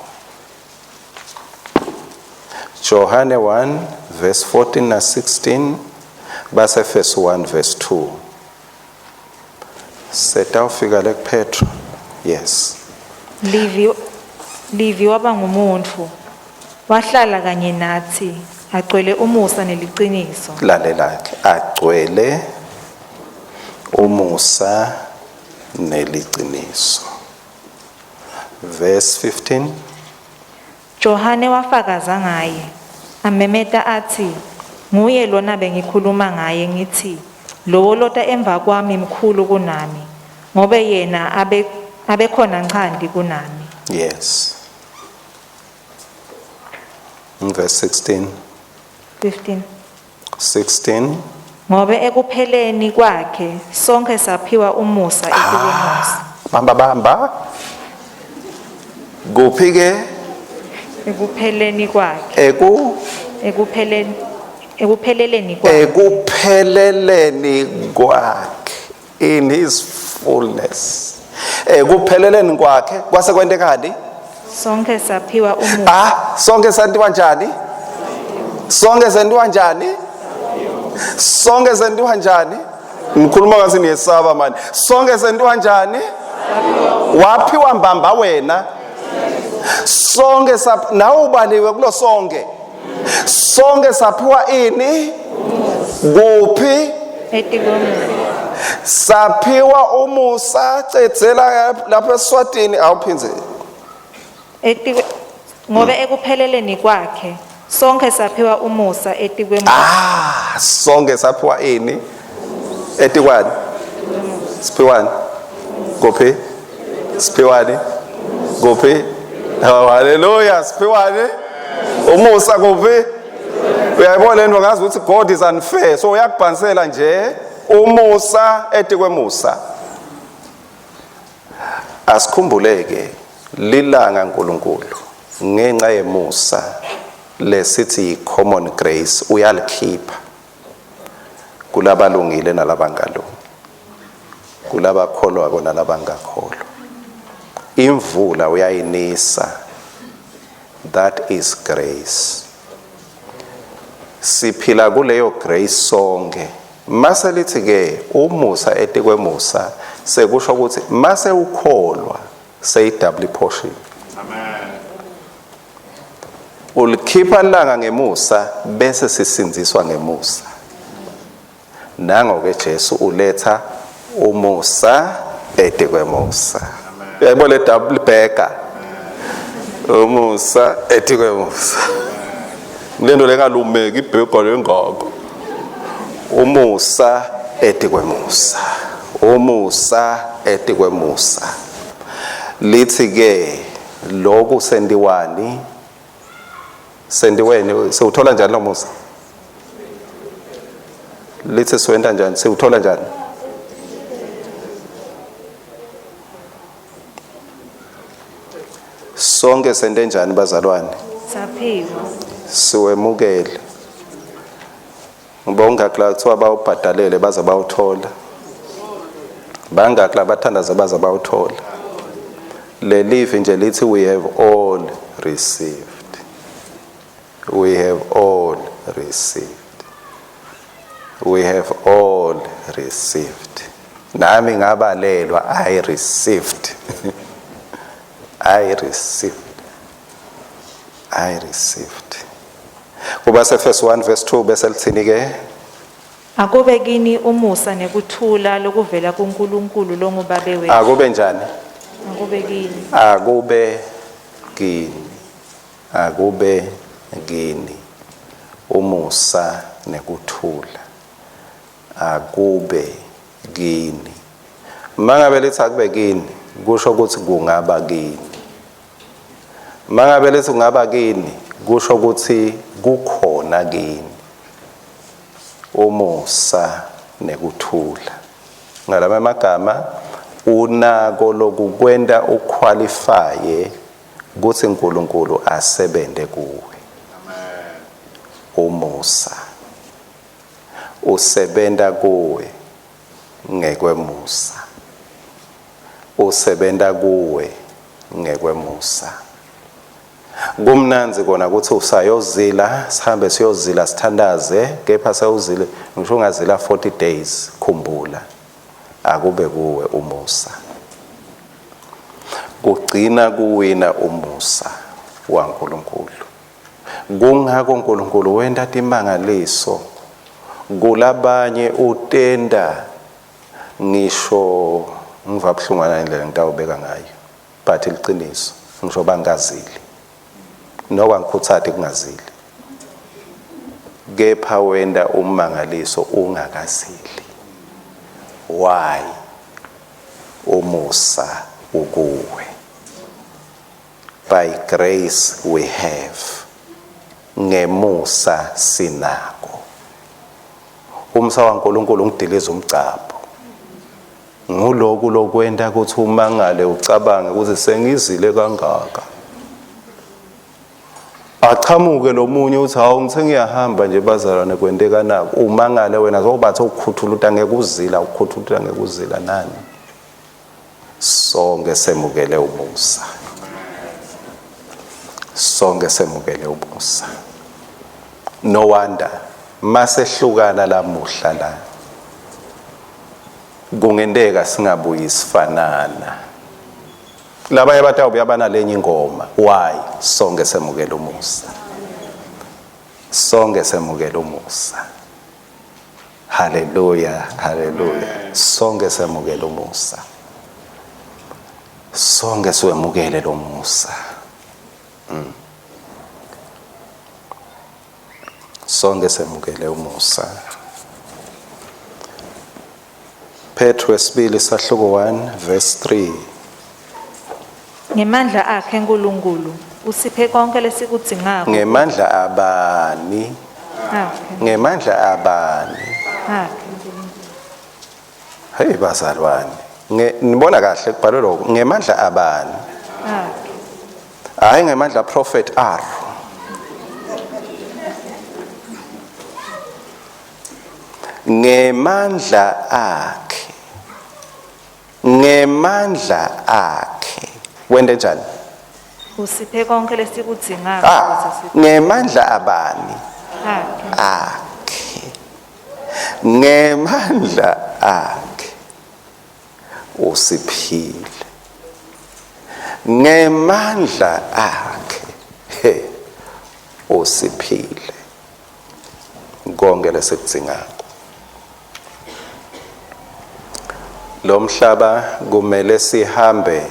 Johane 1 verse 14 na 16, base verse 1 verse 2, setawufika le kuPetro. Yes. Livi waba ngumuntfu wahlala kanye nathi, agcwele umusa neliciniso. Lalela ke, agcwele umusa neliciniso. Verse 15. Johane wafakaza ngaye, amemeta athi, "Nguye lona bengikhuluma ngaye ngithi, lowo lota emva kwami mkhulu kunami, ngobe yena abe abekhona nchanti kunami." Yes, verse 16. 15. 16. Ngobe ekupheleni kwakhe sonke saphiwa umusa etikwemusa. Bamba, bamba, kuphi ke? Ekupheleni kwakhe. Eku Ekupheleni, ekupheleleni kwakhe. Ekupheleleni kwakhe, in his fullness, ekupheleleni kwakhe kwase kwentekani? Sonke saphiwa umusa. Ah, sonke sentiwa njani? Sonke sentiwa njani? Sonke sentiwa njani? Ngikhuluma ngathi niyesaba manje. Sonke sentiwa njani? Waphiwa mbamba wena. Sonke sap nawe ubaliwe kulo sonke. Sonke saphiwa ini? Kuphi? Etikwemusa. Saphiwa umusa. Cedzela lapha eSwatini, awuphindze. Ngobe ekupheleleni kwakhe sonke saphiwa umusa etikwemusa. Ah, sonke saphiwa ini? Etikwani? Siphiwani? Kuphi? Siphiwani? Kuphi? Oh, haleluya! Siphiwani? Umusa kuphi? Uyayibona lento, ngazi ukuthi God is unfair, so uyakubhansela nje umusa etikwemusa. Asikhumbuleke lilanga uNkulunkulu ngenxa yemusa lesithi common grace uyalikhipha kulabalungile nalabangalungi, kulabakholwako nalabangakholwa. Imvula uyayinisa. That is grace. Siphila kuleyo grace sonke. Mase lithi ke umusa etikwemusa, sekusho ukuthi mase ukholwa seyi double portion. Amen. Ulikhipha ilanga ngemusa, bese sisindziswa ngemusa. Nango ke Jesu uletha umusa etikwemusa. Uyayibona le double burger? Umusa etikwemusa, lento lengalumeki ibhega lengaka. Umusa etikwemusa, umusa etikwemusa. Lithi ke lokhu sentiwani? Sentiweni? Sewuthola njani lo musa? Lithi siwenta njani? Siwuthola njani? Sonke sente njani bazalwane? Saphiwa. Siwemukele. Ngibonga kula kuthiwa bawubhadalele baze bawuthola. Bangaki labathandaza baze bawuthola? Lelivi nje lithi we have all received. We have all received. We have all received. Nami ngabalelwa, I received. I received. I received. Kuba se verse 1 verse 2 bese lithini ke? Akube kini umusa nekuthula lokuvela kuNkulunkulu longubabe wethu. Akube njani? Akube kini. Akube kini. Akube kini. Umusa nekuthula. Akube kini. Mangabe lithi akube kini, kusho ukuthi kungaba kini. Mangabe lithi kungaba kini, kusho ukuthi kukhona kini. Umusa nekuthula. Ngalama magama unako lokukwenta uqualifye ukuthi uNkulunkulu asebente kuwe. Umusa usebenta kuwe ngekwemusa. Usebenta kuwe ngekwemusa. Kumnanzi kona ukuthi usayozila, sihambe siyozila sithandaze, kepha sewuzile ngisho ungazila 40 days, khumbula akube kuwe umusa. Kugcina kuwina umusa waNkulunkulu. Kungako uNkulunkulu wenta timangaliso kulabanye, utenda ngisho ngiva buhlungwana indlela ngitawubeka ngayo, but liqiniso ngisho bangazili nokwa ngikhuthati kungazili, kepha wenda ummangaliso ungakazili. Why? Umusa ukuwe. By grace we have, ngemusa sinako. Umsa waNkulunkulu ungidiliza umgcabho. Nguloku lokwenta ukuthi umangale ucabange ukuthi sengizile kangaka. Achamuke lo munye uthi hawu ngithe ngiyahamba nje bazalwane kwenteka naku. Umangale wena zobathe ukukhuthula uthi angeke uzila, ukukhuthula uthi angeke uzila nani. Sonke semukele umusa. Sonke semukele umusa. No wonder masehlukana lamuhla la kungenteka singabuyi sifanana. Labanye batawubuya banalenye ingoma. Why? Sonke semukele umusa. Sonke semukele umusa. Hallelujah, hallelujah. Sonke semukele umusa. Sonke siwemukele lo musa. Sonke semukele umusa. Petro wesibili sahluko 1 verse 3. Ngemandla akhe uNkulunkulu usiphe konke lesikudzingako. Ngemandla abani? Akhe. Ngemandla abani? Akhe. Hey bazalwane, nibona kahle kubhalwe lokho, ngemandla abani? Akhe. Hayi ngemandla prophet R. Ngemandla akhe. Ngemandla akhe. Wente njani? Usiphe konke lesikudzingako ukuze Ngemandla abani? Akhe. Akhe. Ngemandla akhe usiphile. Ngemandla akhe he usiphile konke lesikudzingako. Lo mhlaba kumele sihambe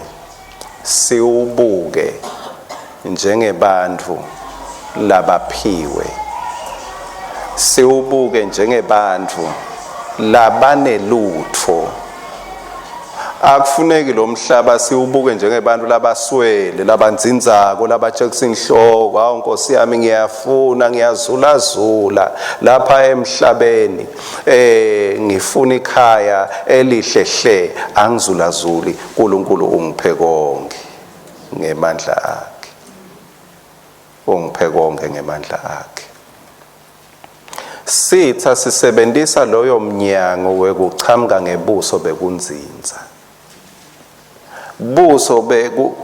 siwubuke njengebantu labaphiwe, siwubuke njengebantu labanelutfo. Akufuneki lo mhlaba siwubuke njengebantu labaswele, labandzindzako, labatshekisa inhloko. Hawu Nkosi yami, ngiyafuna, ngiyazulazula lapha emhlabeni, ngifuna ikhaya elihle hle, angizulazuli. uNkulunkulu ungiphe konke ngemandla akhe, ungiphe konke ngemandla akhe. Sitha sisebenzisa loyo mnyango wekuchamuka ngebuso bekunzinza. Buso beku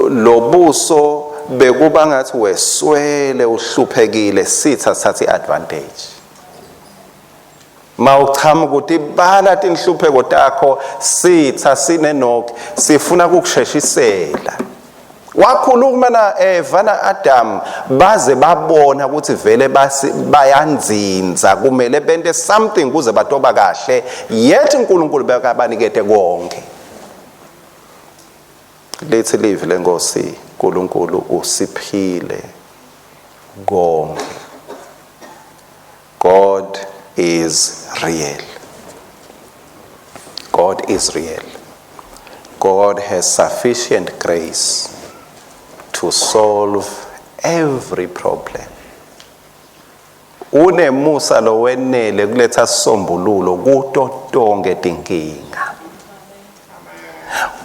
lobuso bekuba ngathi weswele, uhluphekile, sitha sathatha iadvantage. Mawuchamuka utibala tinhlupheko takho, sitha sinenok sifuna ukukusheshisela. Wakhuluma na Eva na Adam, baze babona ukuthi vele bayanzinza, kumele bente something kuze batoba kahle, yet uNkulunkulu bekabanikete konke. Lithi livi lenkosi, uNkulunkulu usiphile konke. God is real. God is real. God has sufficient grace to solve every problem. Unemusa lowenele kuletha sisombululo kuto tonke tinkinga.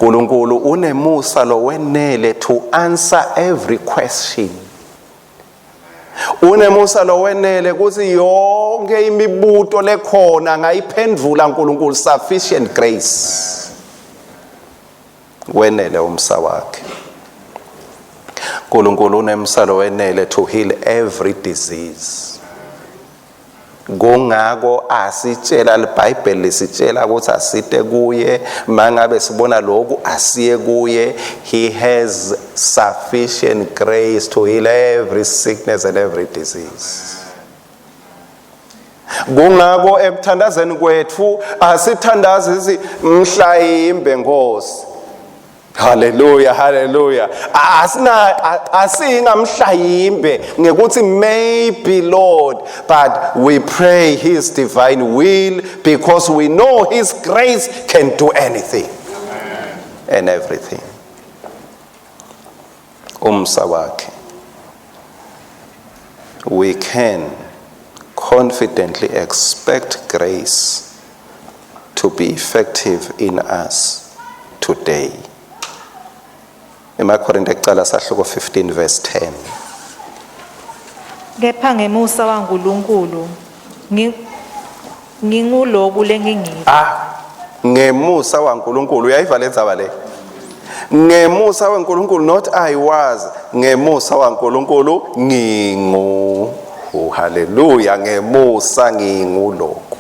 uNkulunkulu unemusa lowenele to answer every question. Unemusa lowenele kuthi yonke imibuto lekhona ngayiphendvula uNkulunkulu, sufficient grace. Wenele umsa wakhe. uNkulunkulu unemsa lowenele to heal every disease. Kungako asitshela iBhayibheli lisitshela ukuthi asite kuye, mangabe sibona lokhu asiye kuye. He has sufficient grace to heal every sickness and every disease. Kungako ekuthandazeni kwethu asithandazi sithi mhlayimbe Nkosi. Hallelujah, hallelujah. Asina asinga mhlayimbe ngekuthi maybe Lord, but we pray his divine will because we know his grace can do anything. Amen. And everything. Umsa wakhe. We can confidently expect grace to be effective in us today. EmaKorinte ekucala sahluko 15 verse 10. Kepha ngemusa waNkulunkulu nginguloku lengingiko. Ngemusa waNkulunkulu, uyayiva le ndzaba le. Ngemusa waNkulunkulu, not I was, ngemusa waNkulunkulu ngingu. Oh, hallelujah, ngemusa nginguloku.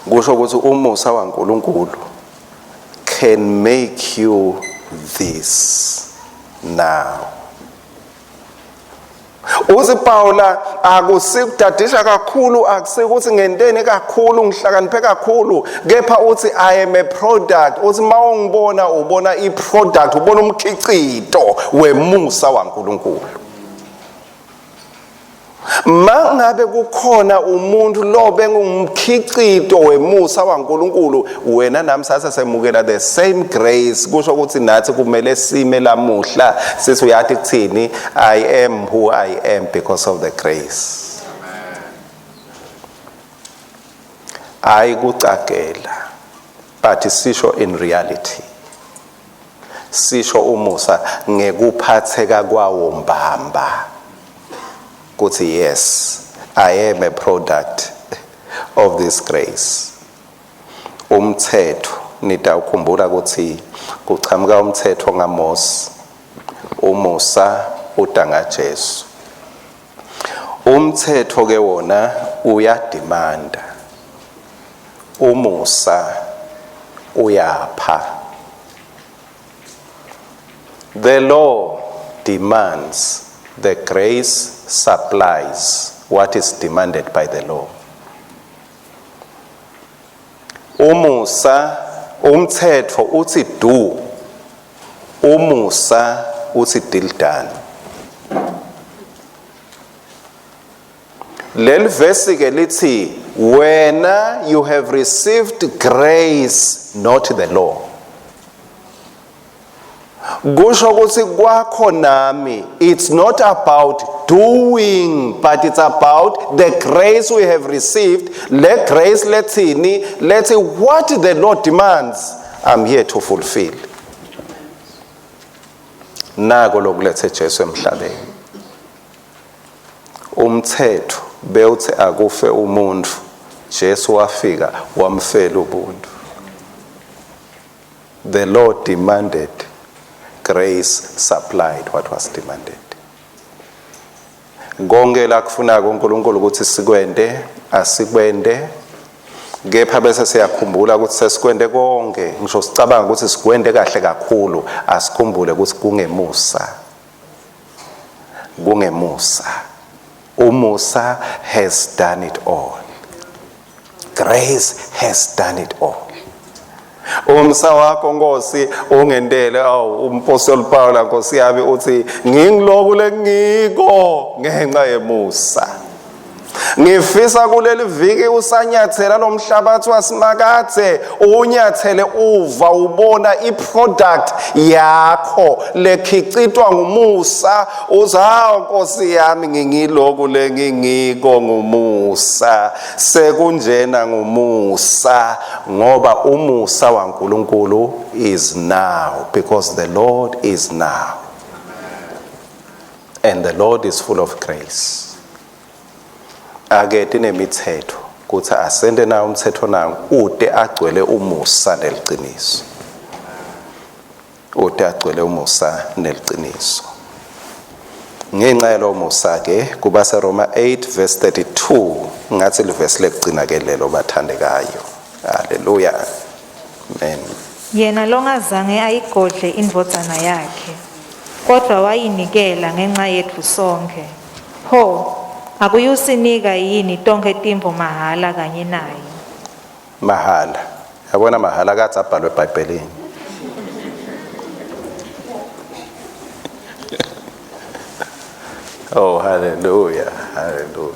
Kusho ukuthi umusa waNkulunkulu can make you this now. Uthi Paula akusikudadisha kakhulu, akusikuthi ngenteni kakhulu, ngihlakaniphe kakhulu, kepha uthi I am a product. Uthi mawungibona ubona i product, ubona umkhicito wemusa waNkulunkulu. Mangabe kukhona umuntu lobe ngumkhicito wemusa waNkulunkulu, wena nami sase semukela the same grace. Kusho ukuthi nathi kumele sime lamuhla sithi uyathi kuthini, I am who I am because of the grace. Ayikucagela, but sisho in reality, sisho umusa ngekuphatheka kwawo mbamba kuthi yes, I am a product of this grace. Umthetho, nitawukhumbula ukuthi kuchamuka umthetho ngaMose, umusa uda ngaJesu. Umthetho ke wona uyademanda, umusa uyapha. The law demands, the grace supplies what is demanded by the law. Umusa, umthetho uthi do, umusa uthi deal done. Leli verse ke lithi Wena you have received grace, not the law. Kusho ukuthi kwakho nami, it's not about doing, but it's about the grace we have received. Le grace lethini, let's what the Lord demands, I'm here to fulfill. Nako lokulethe Jesu emhlabeni. Umthetho bewuthi akufe umuntu, Jesu wafika wamfela ubuntu. The Lord demanded, grace supplied what was demanded. Konke la kufunaka uNkulunkulu ukuthi sikwende, asikwende, kepha bese siyakhumbula ukuthi sesikwende konke. Ngisho sicabanga ukuthi sikwende kahle kakhulu, asikhumbule ukuthi kungemusa, kungemusa. Umusa has done it all. Grace has done it all. Umsa wakho Nkosi ungendele. Awu, umpostoli Paul, Nkosi yami, uthi ngingiloku lengiko ngenxa yemusa. Ngifisa kuleli viki usanyathela lo mhlabathi wasimakathe, unyathele uva ubona iproduct yakho lekhicitwa ngumusa, uthi hawu Nkosi yami, ngingiloku lengingiko ngumusa, sekunjena ngumusa, ngoba umusa waNkulunkulu is now, because the Lord is now and the Lord is full of grace. Ake tinemithetho kuthi asende nawo umthetho nawo ude agcwele umusa neliciniso, ude agcwele umusa neliciniso. Ngenxa yalo musa ke, kuba seRoma 8 verse 32, ngathi livesi lekugcina ke lelo, bathandekayo. Haleluya, amen. Yena longazange ayigodle indvodzana yakhe, kodwa wayinikela ngenxa yetfu sonkhe, pho akuyusinika yini tonkhe tintfo mahhala kanye naye? Mahala, yabona, mahala kadze abhalwe eBhayibhelini. Oh, haleluya, haleluya.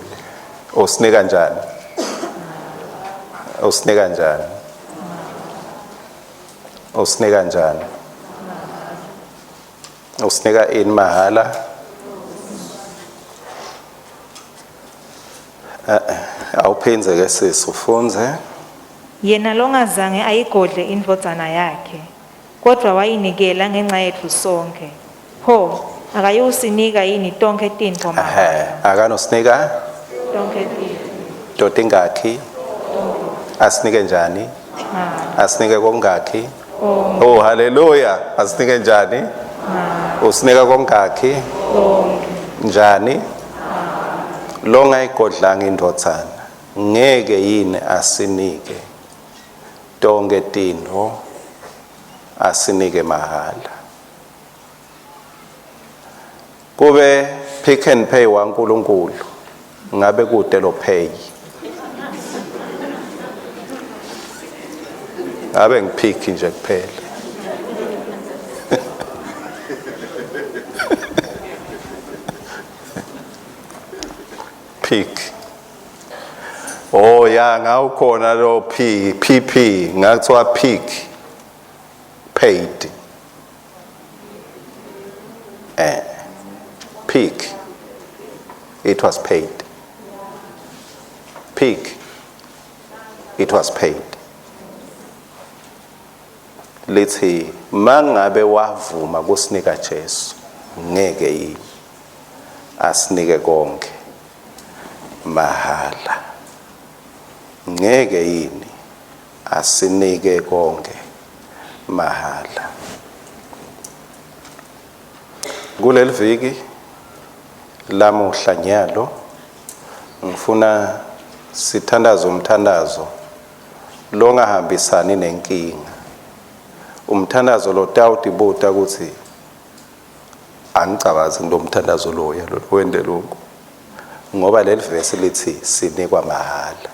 Usinika njani? Usinika njani? Usinika njani? Usinika ini mahala? Awuphinze ke sisi, ufunze. Yena longazange ayigodle indvodzana yakhe, kodwa wayinikela ngenxa yetfu sonkhe, pho akayusinika yini tonkhe tintfo mahhala? Akanosinika Tonkhe tintfo. Totingakhi? Asinike njani? Mahhala. Asinike kongakhi? Konke. Oh, haleluya. Asinike njani? Usinika kongakhi? Konke. Njani? Longayigodlanga indvodzana, ngeke yini asinike tonke tintfo, asinike mahala? Kube Pick and Pay waNkulunkulu, ngabe kude lo pay, ngabe ngipick nje kuphela. Pick, oh ya, ngawukhona lo P P P, ngathiwa pick paid, pick, it was paid. Pick, it was paid. Lithi mangabe wavuma kusinika Jesu, ngeke yini asinike konke mahala? Ngeke yini asinike konke mahala? Kuleli viki lamuhla nyalo, ngifuna sithandaze umthandazo longahambisani nenkinga, umthandazo lotawutibuta ukuthi angicabazi ngilo mthandazo loya lo wende lokhu, ngoba leli vesi lithi sinikwa mahala,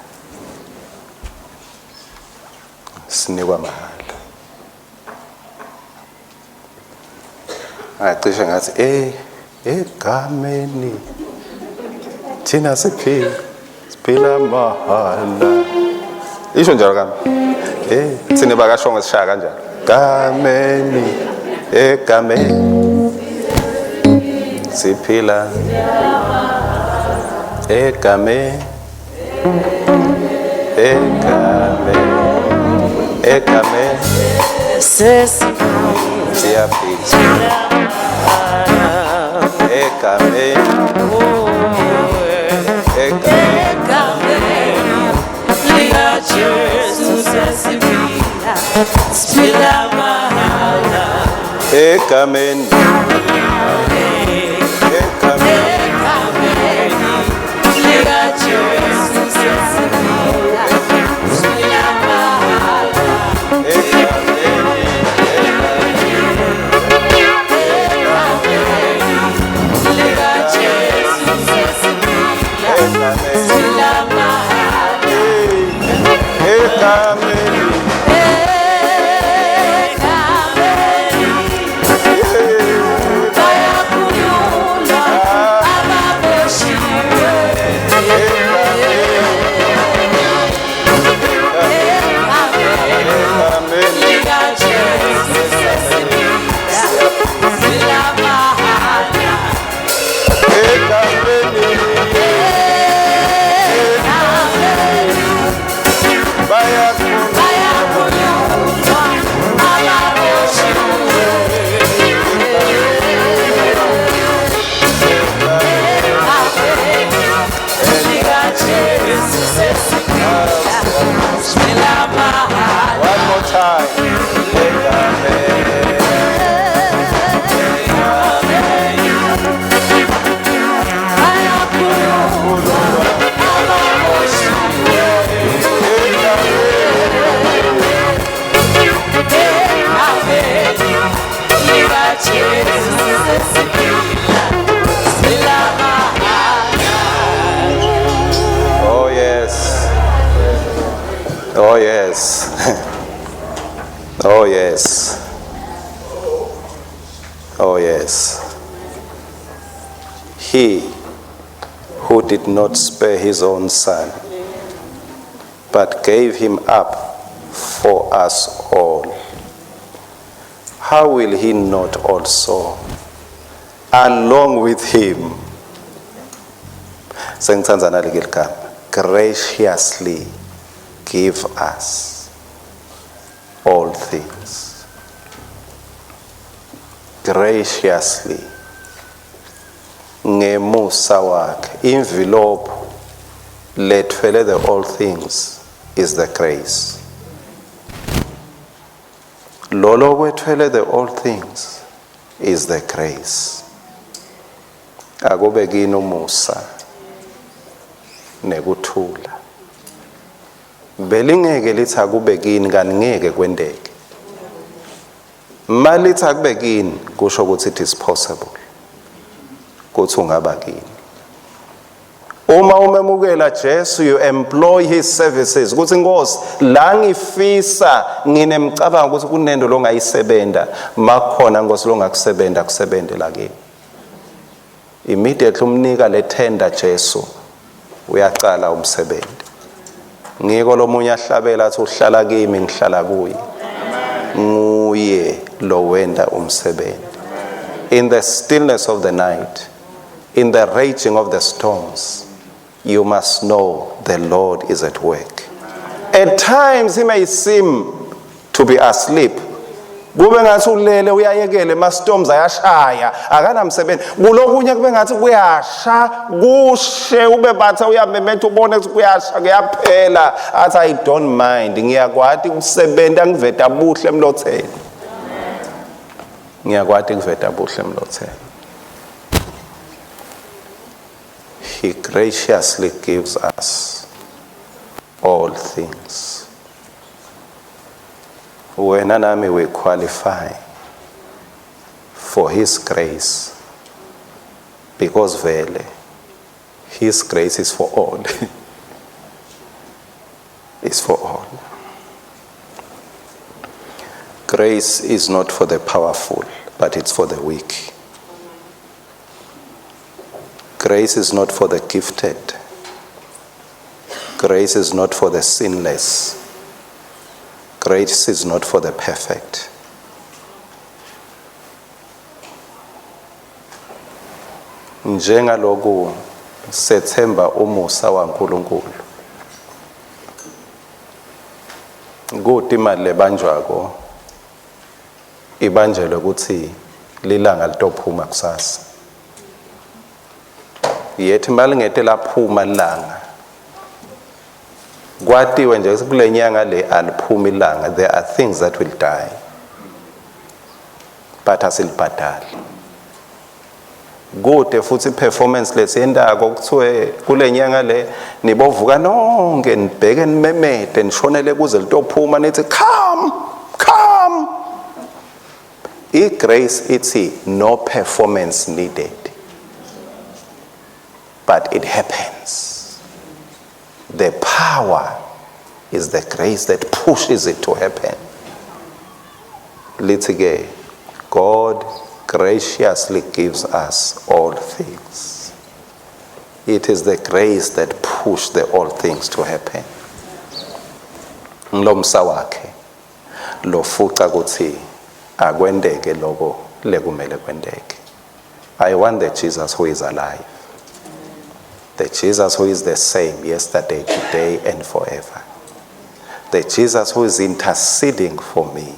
sinikwa mahala. Acishe ngathi egameni thina siphila. Phila mahala. Isho njalo kami. Eh, thina bakashongo sishaya kanjalo. Gameni, egameni. Siphila egameni, egameni, egameni. Siyaphila egameni, egameni. Jesu sesiphila, siphila mahala. Egameni, egameni. Egameni likaJesu sesiphila, siphila mahala. Egameni, Egameni likaJesu sesiphila, egameni. siphila mahala. Egameni. Egameni bayakhululwa ababoshiwe. Egameni. Likajesu sesiphila, siphila mahala. Egameni. Bayakhululwa. Bayakhululwa ababoshiwe. Likajesu sesiphila, siphila mahala. One more time. Egameni. Bayakhululwa ababoshiwe. Likajesu sesiphila, siphila mahala. Oh yes. Oh yes. Oh yes. Oh yes. He who did not spare his own son, but gave him up for us all, how will he not also, along with him, sengithanda naleli ligama, graciously give us all things? Graciously, ngemusa wakhe. Envelope lethwele the all things is the grace. Lolo kwethwele the all things is the grace. Akube kini umusa nekuthula. Belingeke lithi akube kini kanti ngeke kwenteke. Malithi akube kini kusho ukuthi it is possible kuthi ungaba kini. Uma umemukela Jesu, you employ his services ukuthi Nkosi, la ngifisa nginemcabango ukuthi kunento longayisebenta, makhona Nkosi longakusebenta, kusebentela kimi. Immediately umnika le tender Jesu, uyaqala umsebenzi. Ngiko lomunye ahlabela athi uhlala kimi, ngihlala kuye, nguye lo wenda umsebenzi. In the stillness of the night, in the raging of the storms, you must know the Lord is at work. At times he may seem to be asleep, kube ngathi ulele uyayekele, ma storms ayashaya, akanamsebenzi. Kulokunye kube ngathi kuyasha, kushe, ube batha uyamemetha, ubone ukuthi kuyasha, kuyaphela, athi I don't mind, ngiyakwati ukusebenza ngiveta buhle emlotheni, ngiyakwati kuveta buhle emlotheni. He graciously gives us all things. Wena nami, we qualify for his grace because vele his grace is for all. Is for all. Grace is not for the powerful, but it's for the weak. Grace is not for the gifted. Grace is not for the sinless. Grace is not for the perfect. Njengaloku sethemba umusa waNkulunkulu. Kude imali lebanjwako ibanjelwe ukuthi lilanga litophuma kusasa. Yethi imali ngete laphuma ilanga. Kwatiwe nje kule nyanga le aliphumi ilanga, there are things that will die. But asilibhadali. Kude futhi performance lesiyendako kuthiwe kule nyanga le nibovuka nonke nibheke nimemede nishonele kuze litophuma nithi come come. I-grace ithi no performance needed, but it happens. The power is the grace that pushes it to happen. Lithi ke, God graciously gives us all things. It is the grace that pushed the all things to happen. Ngilomsa wakhe lofuca ukuthi akwendeke lokho lekumele kwendeke. I want the Jesus who is alive. The Jesus who is the same yesterday, today, and forever. The Jesus who is interceding for me.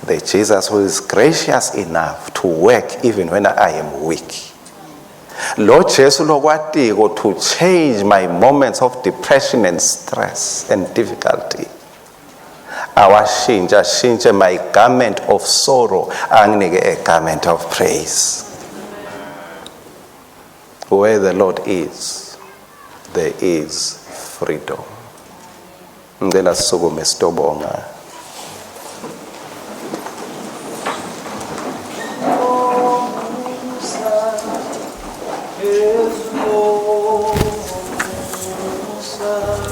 The Jesus who is gracious enough to work even when I am weak. Lord Jesu lokwatiko to change my moments of depression and stress and difficulty. Awashintsha shintshe my garment of sorrow, anginike a garment of praise. Where the Lord is, there is freedom. Ngicela sisukume sitobonga.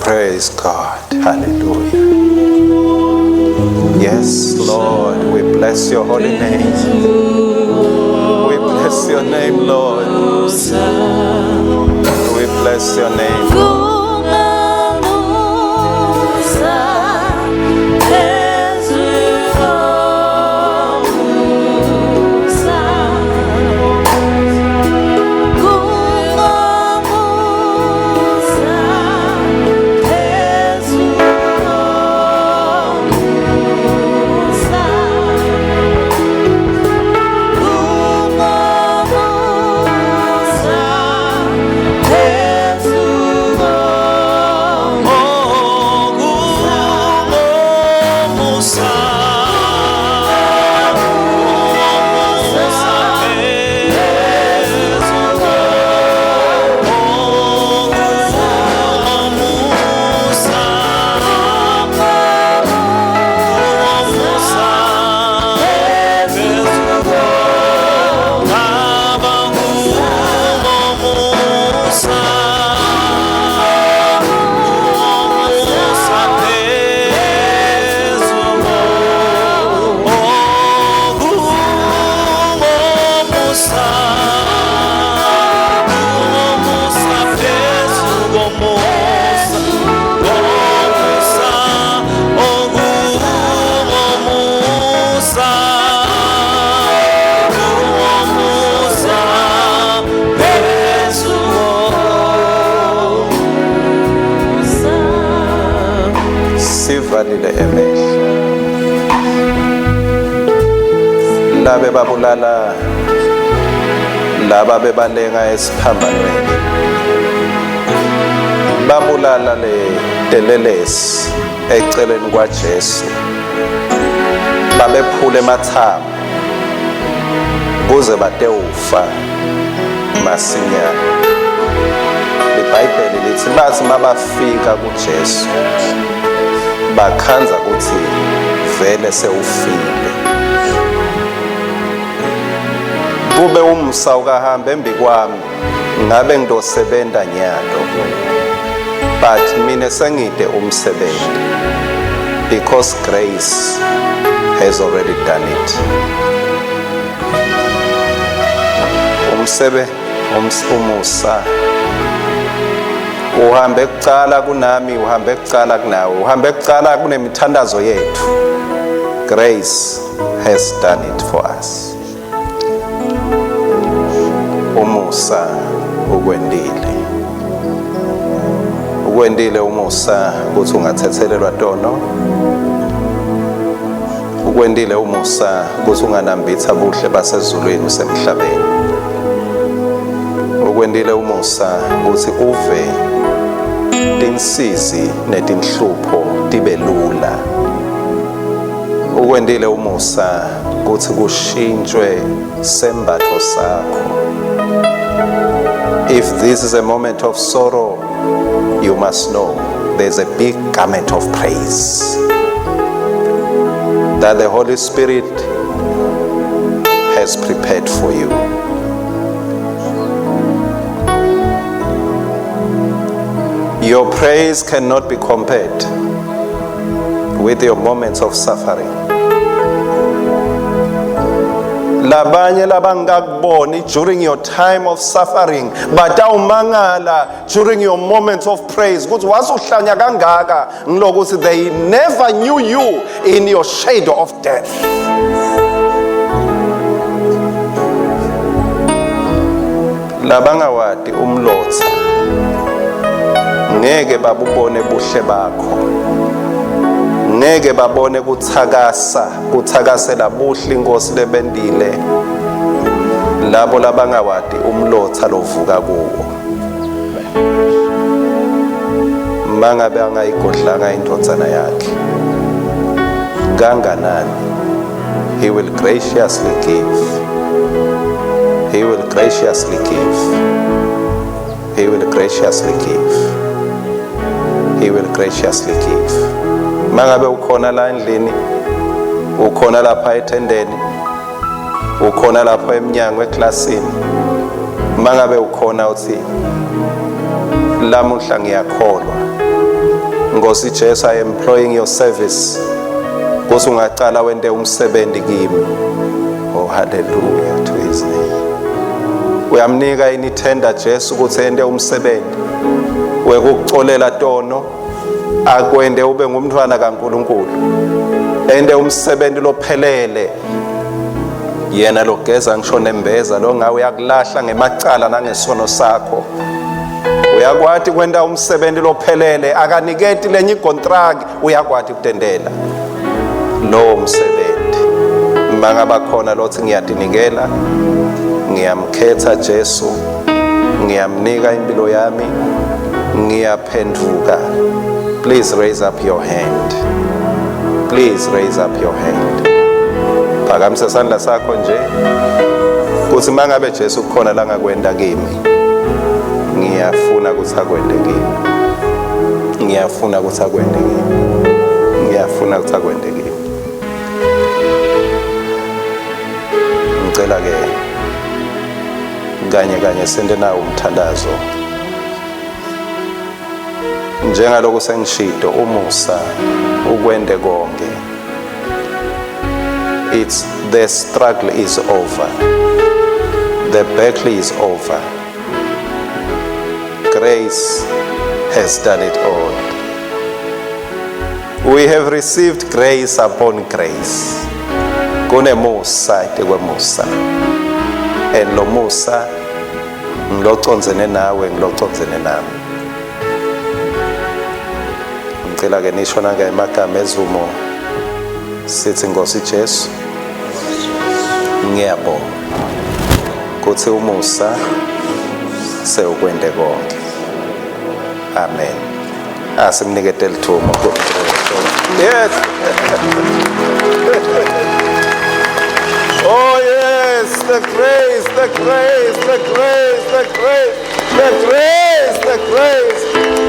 Praise God. Hallelujah. Yes, Lord, we bless your holy name. We bless your name, Lord. We bless your name. Sivalile emehlo. Labe babulala laba bebalenga esiphambanweni. Babulala le telelesi eceleni kwaJesu. Babephule emathambo kuze batewufa masinyane. IBhayibheli lithi bathi mabafika kuJesu bakhanza ukuthi vele sewufile. Kube umsa ukahamba embi kwami ngabe ngidosebenza nyalo, but mina sengide umsebenzi because grace has already done it. Umsebe umusa Uhambe kucala kunami, uhambe kucala kunawe, uhambe kucala kunemithandazo yethu. Grace has done it for us. Umusa ukwendile. Ukwendile umusa ukuthi ungathethelelwa tono. Ukwendile umusa ukuthi unganambitha buhle basezulwini usemhlabeni. Ukwendile umusa ukuthi uve tinsizi netinhlupho tibe lula. Ukwendile umusa ukuthi kushintshwe sembatho sakho. If this is a moment of sorrow, you must know there's a big garment of praise that the Holy Spirit has prepared for you. Your praise cannot be compared with your moments of suffering. Labanye labangakuboni during your time of suffering batawumangala during your moments of praise ukuthi wasuhlanya kangaka ngilokuthi they never knew you in your shadow of death. Labangawadi umlotha ngeke babubone buhle bakho, ngeke babone kuthakasa kuthakasela buhle inkosi lebendile labo labangawadi umlotha lovuka kuwo. Mangabe angayigodlanga indvodzana yakhe kanganani, he will graciously give, he will graciously give, he will graciously give, he will graciously give. Mangabe ukhona la endlini, ukhona lapha ethendeni, ukhona lapha eminyango eklasini, mangabe ukhona uthi lamuhla ngiyakholwa, Nkosi Jesu, I am employing your service kuthi ungacala wente umsebenzi kimi. Oh, hallelujah to his name. Uyamnika ini tender Jesu ukuthi ente umsebenzi wekukucolela tono, akwende ube ngumntwana kaNkuluNkulu, ente umsebenzi lophelele. Yena logeza ngisho nembeza lo ngawe uyakulahla ngemacala nangesono sakho. Uyakwati kwenta umsebenzi lophelele, akaniketi lenye icontract, uyakwati kutendela lowo msebenzi. Mangaba khona lothi ngiyatinikela, ngiyamkhetha Jesu, ngiyamnika impilo yami, ngiyaphenduka, please raise up your hand, please raise up your hand. Phakamisa isandla sakho nje kuthi mangabe Jesu kukhona la ngakwenda kimi, ngiyafuna ukuthi akwende kimi, ngiyafuna ukuthi akwende kimi, ngiyafuna ukuthi akwende kimi. Ngicela ke kanye kanye sente nawo umthandazo njengaloku sengishito, umusa ukwende konke. It's the struggle is over, the battle is over, grace has done it all. We have received grace upon grace. Kunemusa etikwemusa, and lo musa ngilocondzene nawe, ngilocondzene nami. Ngicela ke nisho nange emagama ezumo, sithi Nkosi Jesu, ngiyabonga kuthi umusa sewukwente konke. Amen. Asimnikete lithumo. Yes. Oh yes, the grace, the grace, the grace, the grace, the grace, the grace,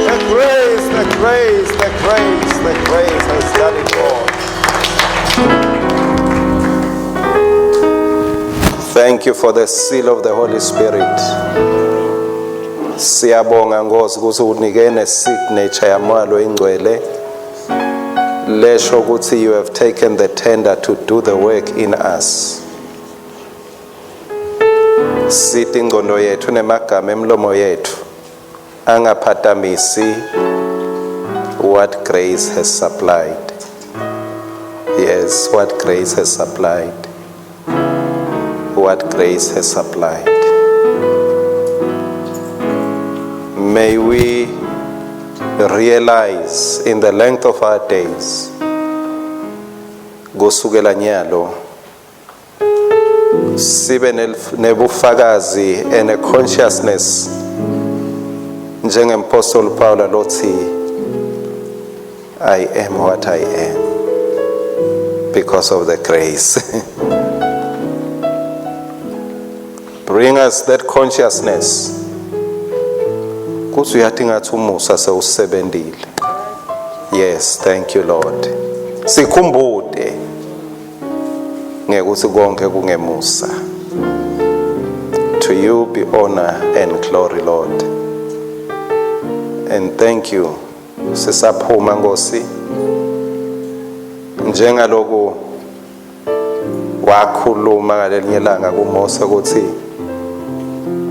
the grace, the grace, the grace, the grace has done it all. Thank you for the seal of the Holy Spirit. Siyabonga Nkosi ukuthi unike ne-signature yaMoya loyingcwele lesho ukuthi you have taken the tender to do the work in us. Sithi ingqondo yethu nemagama emlomo yethu. Angaphatamisi what grace has supplied. Yes, what grace has supplied. What grace has supplied. May we realize in the length of our days, kusukela nyalo, sibe nebufakazi and a consciousness njengempostoli Paul lothi, "I am what I am because of the grace." Bring us that consciousness kuthi uyathi ngathi umusa sewusebentile. Yes, thank you, Lord. Sikhumbule ngekuthi konke kungemusa. To you be honor and glory, Lord, and thank you. Sisaphuma, Nkosi, njengaloku wakhuluma ngalelinye ilanga kuMose ukuthi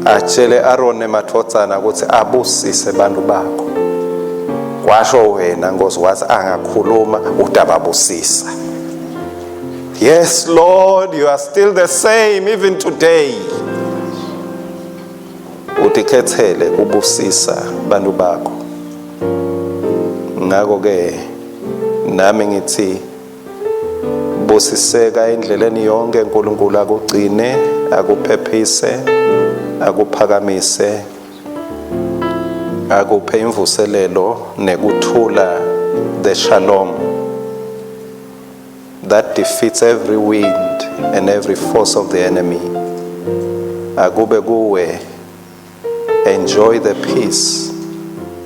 atshele Aaron nemadvodzana ukuthi abusise bantu bakho, kwasho wena, Nkosi, wathi angakhuluma utababusisa. Yes, Lord, you are still the same even today. Utikhethele kubusisa bantu bakho. Ngakho ke nami ngithi busiseka endleleni yonke. uNkulunkulu akugcine, akuphephise, akuphakamise, akuphe imvuselelo nekuthula, the shalom that defeats every wind and every force of the enemy. Akube kuwe. Enjoy the peace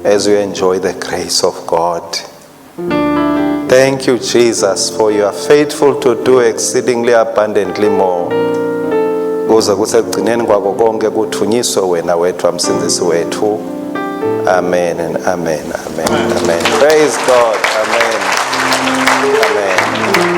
as you enjoy the grace of God. Thank you, Jesus, for you are faithful to do exceedingly abundantly more, kuze kuthi ekugcineni kwako konke kuthunyiswe wena wethu, msindisi wethu. Amen and amen, amen, amen. Praise God. Amen, amen.